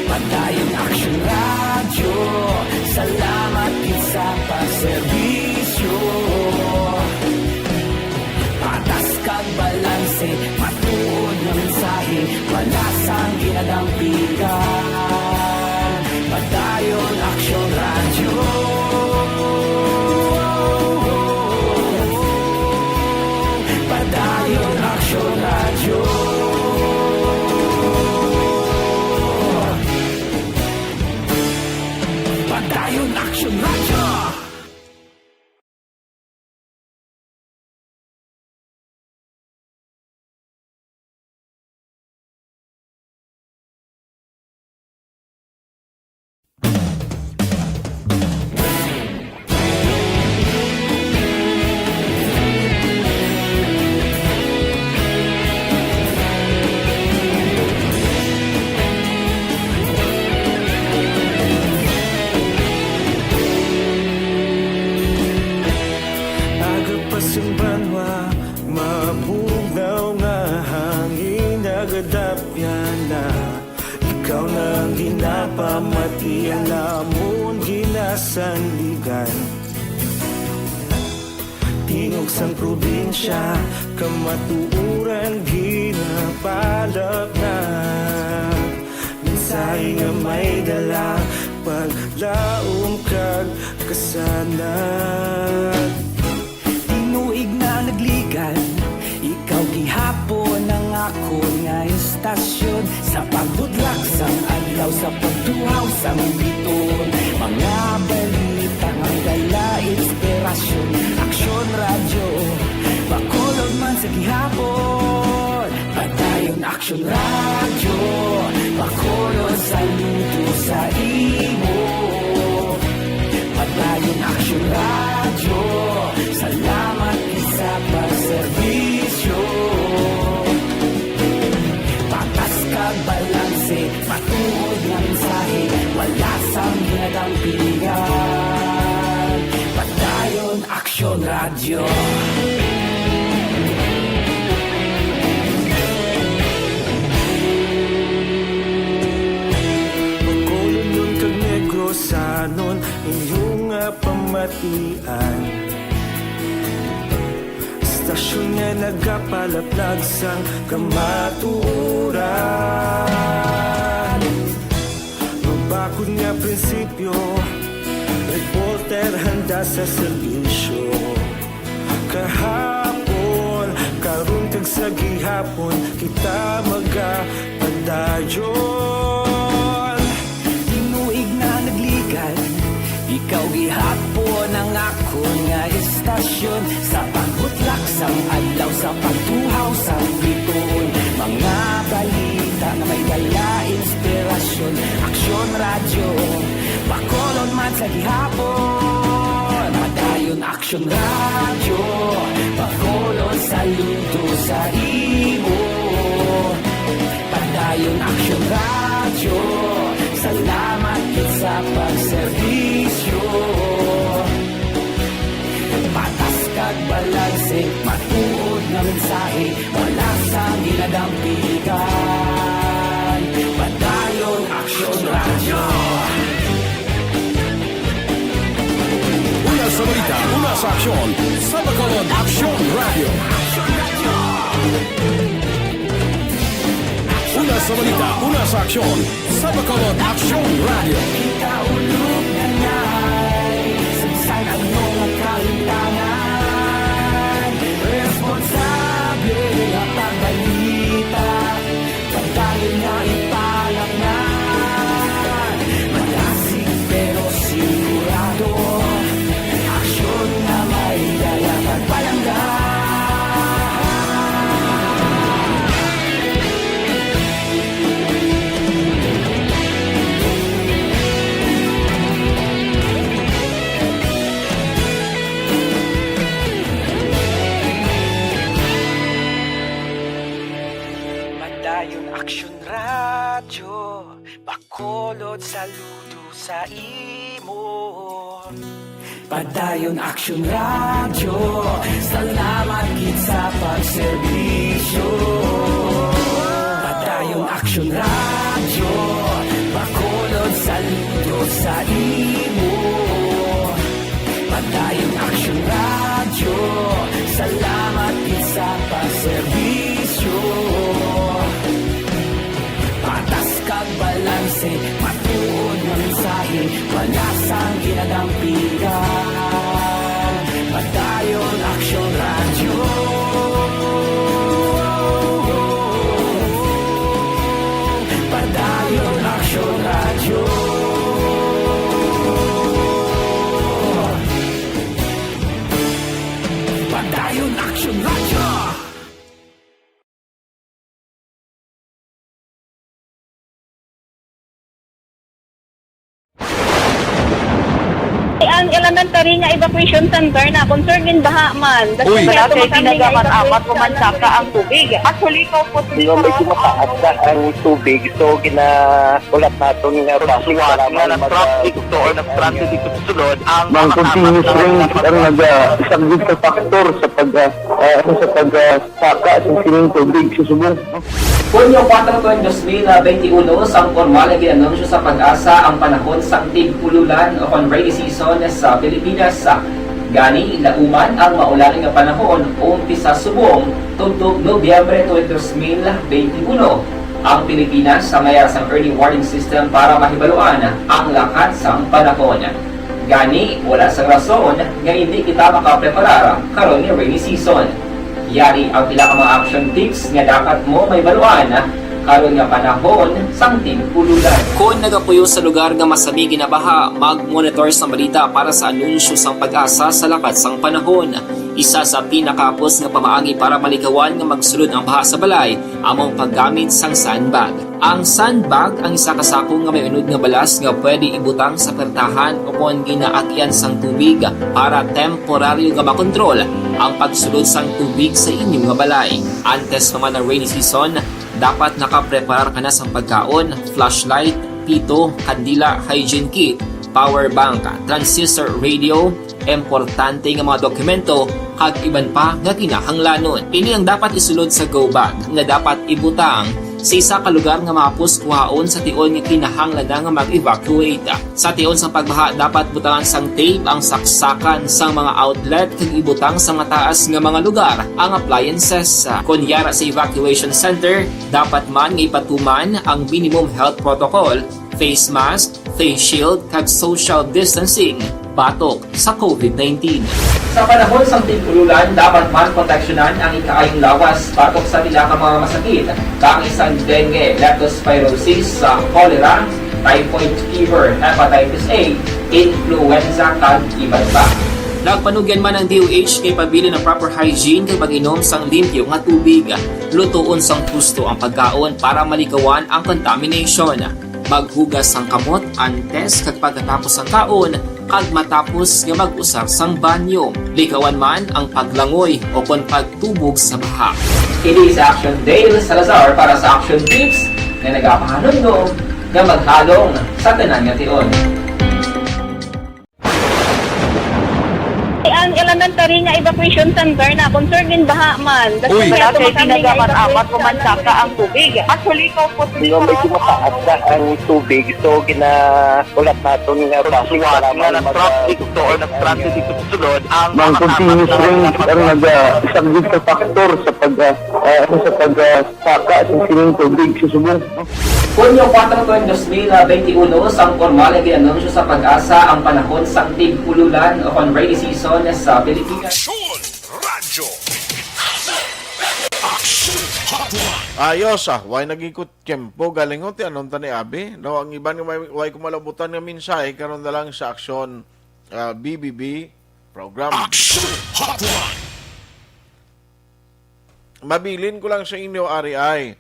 Padayon Aksyon Radyo, salamat gid sa pagserbisyo. Patas kag balanse, matuod nga mensahe, wala sang ginadampigan. Padayon Aksyon Radyo. Padayon Aksyon Radyo. Padayon Aksyon Radyo. Aga pa sing banwa, mabugnaw nga hangin nagadapyan na. Ikaw na ang ginapamati, ang amon ginasandigan. Tingog sang probinsya, kamatuoran ginapalapnag. Mensahe nga may dala, paglaom kag kasanag. Tinuig na nagligan, ikaw gihapon ang akon nga istasyon. Sa pagbudlak sang adlaw, sa pagtuhaw sang bituon, mga balita nga dala inspirasyon. Aksyon Radyo, Bacolod man sa gihapon. Padayon Aksyon Radyo, Bacolod, saludo sa imo. Padayon Aksyon Radyo, salamat gid sa pagserbisyo. Patas kag balanse, matuod nga mensahe, wala sang ginadampigan. Padayon Aksyon Radyo. Bacolodnon kag Negrosanon, inyo nga pamatian. Istasyon nga nagapalaplag sang kamatuoran. Mabakod nga prinsipyo, reporter handa sa serbisyo. Kahapon, karon kag sa gihapon, kita magapadayon. Tinuig na nagligan, ikaw gihapon ang akon nga istasyon. Sa pagbutlak sang adlaw, sa pagtuhaw sang bituon, mga balita nga may dala inspirasyon. Aksyon Radyo, Bacolod man sa gihapon. Padayon Aksyon Radyo, Bacolod, saludo sa imo. Padayon Aksyon Radyo, salamat gid sa pagserbisyo. Patas kag balanse, matuod nga mensahe, wala sang ginadampigan. Padayon Aksyon Radyo. Una sa balita, una sa aksyon, sa Bacolod Aksyon Radyo. Una sa balita, una sa aksyon, sa Bacolod Aksyon Radyo. Kita ulog na ngay, sa bisan ano nga kalimtangan, responsable nga pagbalita, padayon nga ipalapngan. Malasig pero sigurado, aksyon nga may dala kag palangga. Radyo, Bacolod, saludo sa imo. Padayon Aksyon Radyo, salamat gid sa pagserbisyo. Padayon Aksyon Radyo, Bacolod, saludo sa imo. Padayon Aksyon Radyo, salamat gid sa pagserbisyo. Patas kag balanse, matuod nga mensahe, wala sang ginadampigan. Padayon Aksyon Radyo. Padayon Aksyon Radyo. Padayon Aksyon Radyo. Ang elementary nga evacuation center na concerned in baha man. Uy. Wala kay kinagaman amat ko man saka ang tubig. Actually, ko po. Di ba, medyo mataas na ang tubig, so gina-, ulat naton nga traffic nga na-traffic to or na-stranded dito sa sulod ang mga continuous rain ang nag-, ah, isang big factor sa pag, ah, ah, ano, sa pag, ah, saka sa sining tubig sa subong. Hunyo kuwatro, dos mil benti uno, sang pormal nga gin-anunsyo sa PAGASA ang panahon sang tig-ululan o kon rainy season sa Pilipinas. Gani, lauman ang maulan nga panahon, umpisa subong tubtob Nobyembre twenty, dos mil benti uno. Ang Pilipinas may ara sang early warning system para mahibaluan ang lakat sang panahon. Gani, wala sang rason nga indi kita makapreparar karon nga rainy season. Yari ang pila ka mga action tips nga dapat mo mahibaluan karon nga panahon sang tig-ululan. Kon nagapuyo sa lugar nga masami ginabaha, mag-monitor sang balita para sa anunsyo sang PAGASA sa lakat sang panahon. Isa sa pinakahapos nga pamaagi para malikawan nga magsulod ang baha sa balay amo ang paggamit sang sandbag. Ang sandbag ang isa ka sako nga may unod nga balas nga pwede ibutang sa pertahan o kon ginaagyan sang tubig para temporaryo nga makontrol ang pagsulod sang tubig sa inyo nga balay. Antes pa man ang rainy season, dapat nakapreparar ka na sang pagkaon, flashlight, pito, kandila, hygiene kit, power bank, transistor radio, importante nga mga dokumento, kag iban pa nga kinahanglanon. Ini ang dapat isulod sa go bag nga dapat ibutang sa isa ka lugar nga mahapos kuhaon sa tion nga kinahanglan na nga mag-evacuate. Sa tion sang pagbaha, dapat butangan sang tape ang saksakan sang mga outlet kag ibutang sa mataas nga mga lugar ang appliances. Kon yara sa evacuation center, dapat man nga ipatuman ang minimum health protocol, face mask, face shield, kag social distancing batok sa COVID nineteen. Sa panahon sang tig-ululan, dapat man proteksyonan ang ikaayong lawas batok sa pila ka mga masakit, kaangay sang dengue, leptospirosis, sa cholera, typhoid fever, hepatitis A, influenza, kag iban pa. Nagpanugyan man ang D O H kay pabilin ang proper hygiene kag pag-inom sang limpyo nga tubig. Lutoon sang husto ang pagkaon para malikawan ang contamination. Maghugas sang kamot antes kag pagkatapos sang kaon, kag matapos nga mag-usar sang banyo. Likawan man ang paglangoy o kon pagtubog sa baha. Ini si Action Dale Salazar para sa Action Tips nga nagapahanumdom nga maghalong sa tanan nga tion. Ang elementary nga evacuation center na concerned in baha man. Uy. Wala kay kinagaman amat ko man saka ang tubig. Actually, ko po. Di ba, medyo mataas na ang tubig, so gina-, ulat naton nga traffic nga na-traffic to or na-stranded dito sa sulod ang mga continuous rain ang nag-, ah, isang big factor sa pag, ah, ah, ano, sa pag, ah, saka sa sining tubig sa subong. Hunyo kuwatro, dos mil benti uno, sang pormal nga gin-anunsyo sa PAGASA ang panahon sang tig-ululan o kon rainy season sa Pilipinas. Aksyon Radyo. Aksyon Hotline. Ayos, ah, way nagikot tiyempo, galingon ti anon ta ni Abi. No, ang iban nga may, way ko malabutan nga mensahe, karon na lang sa Aksyon, ah, B B B program. Aksyon Hotline. Mabilin ko lang sa inyo, ari ay.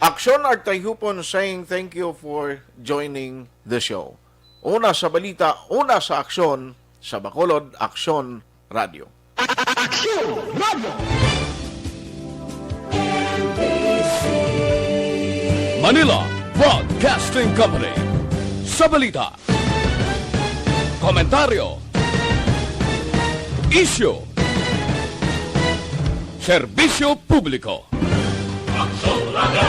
Aksyon Artayhupon saying thank you for joining the show. Una sa balita, una sa aksyon, sa Bacolod Aksyon Radio. Aksyon Radio! Manila Broadcasting Company. Sa balita, komentaryo, isyu, serbisyo publiko.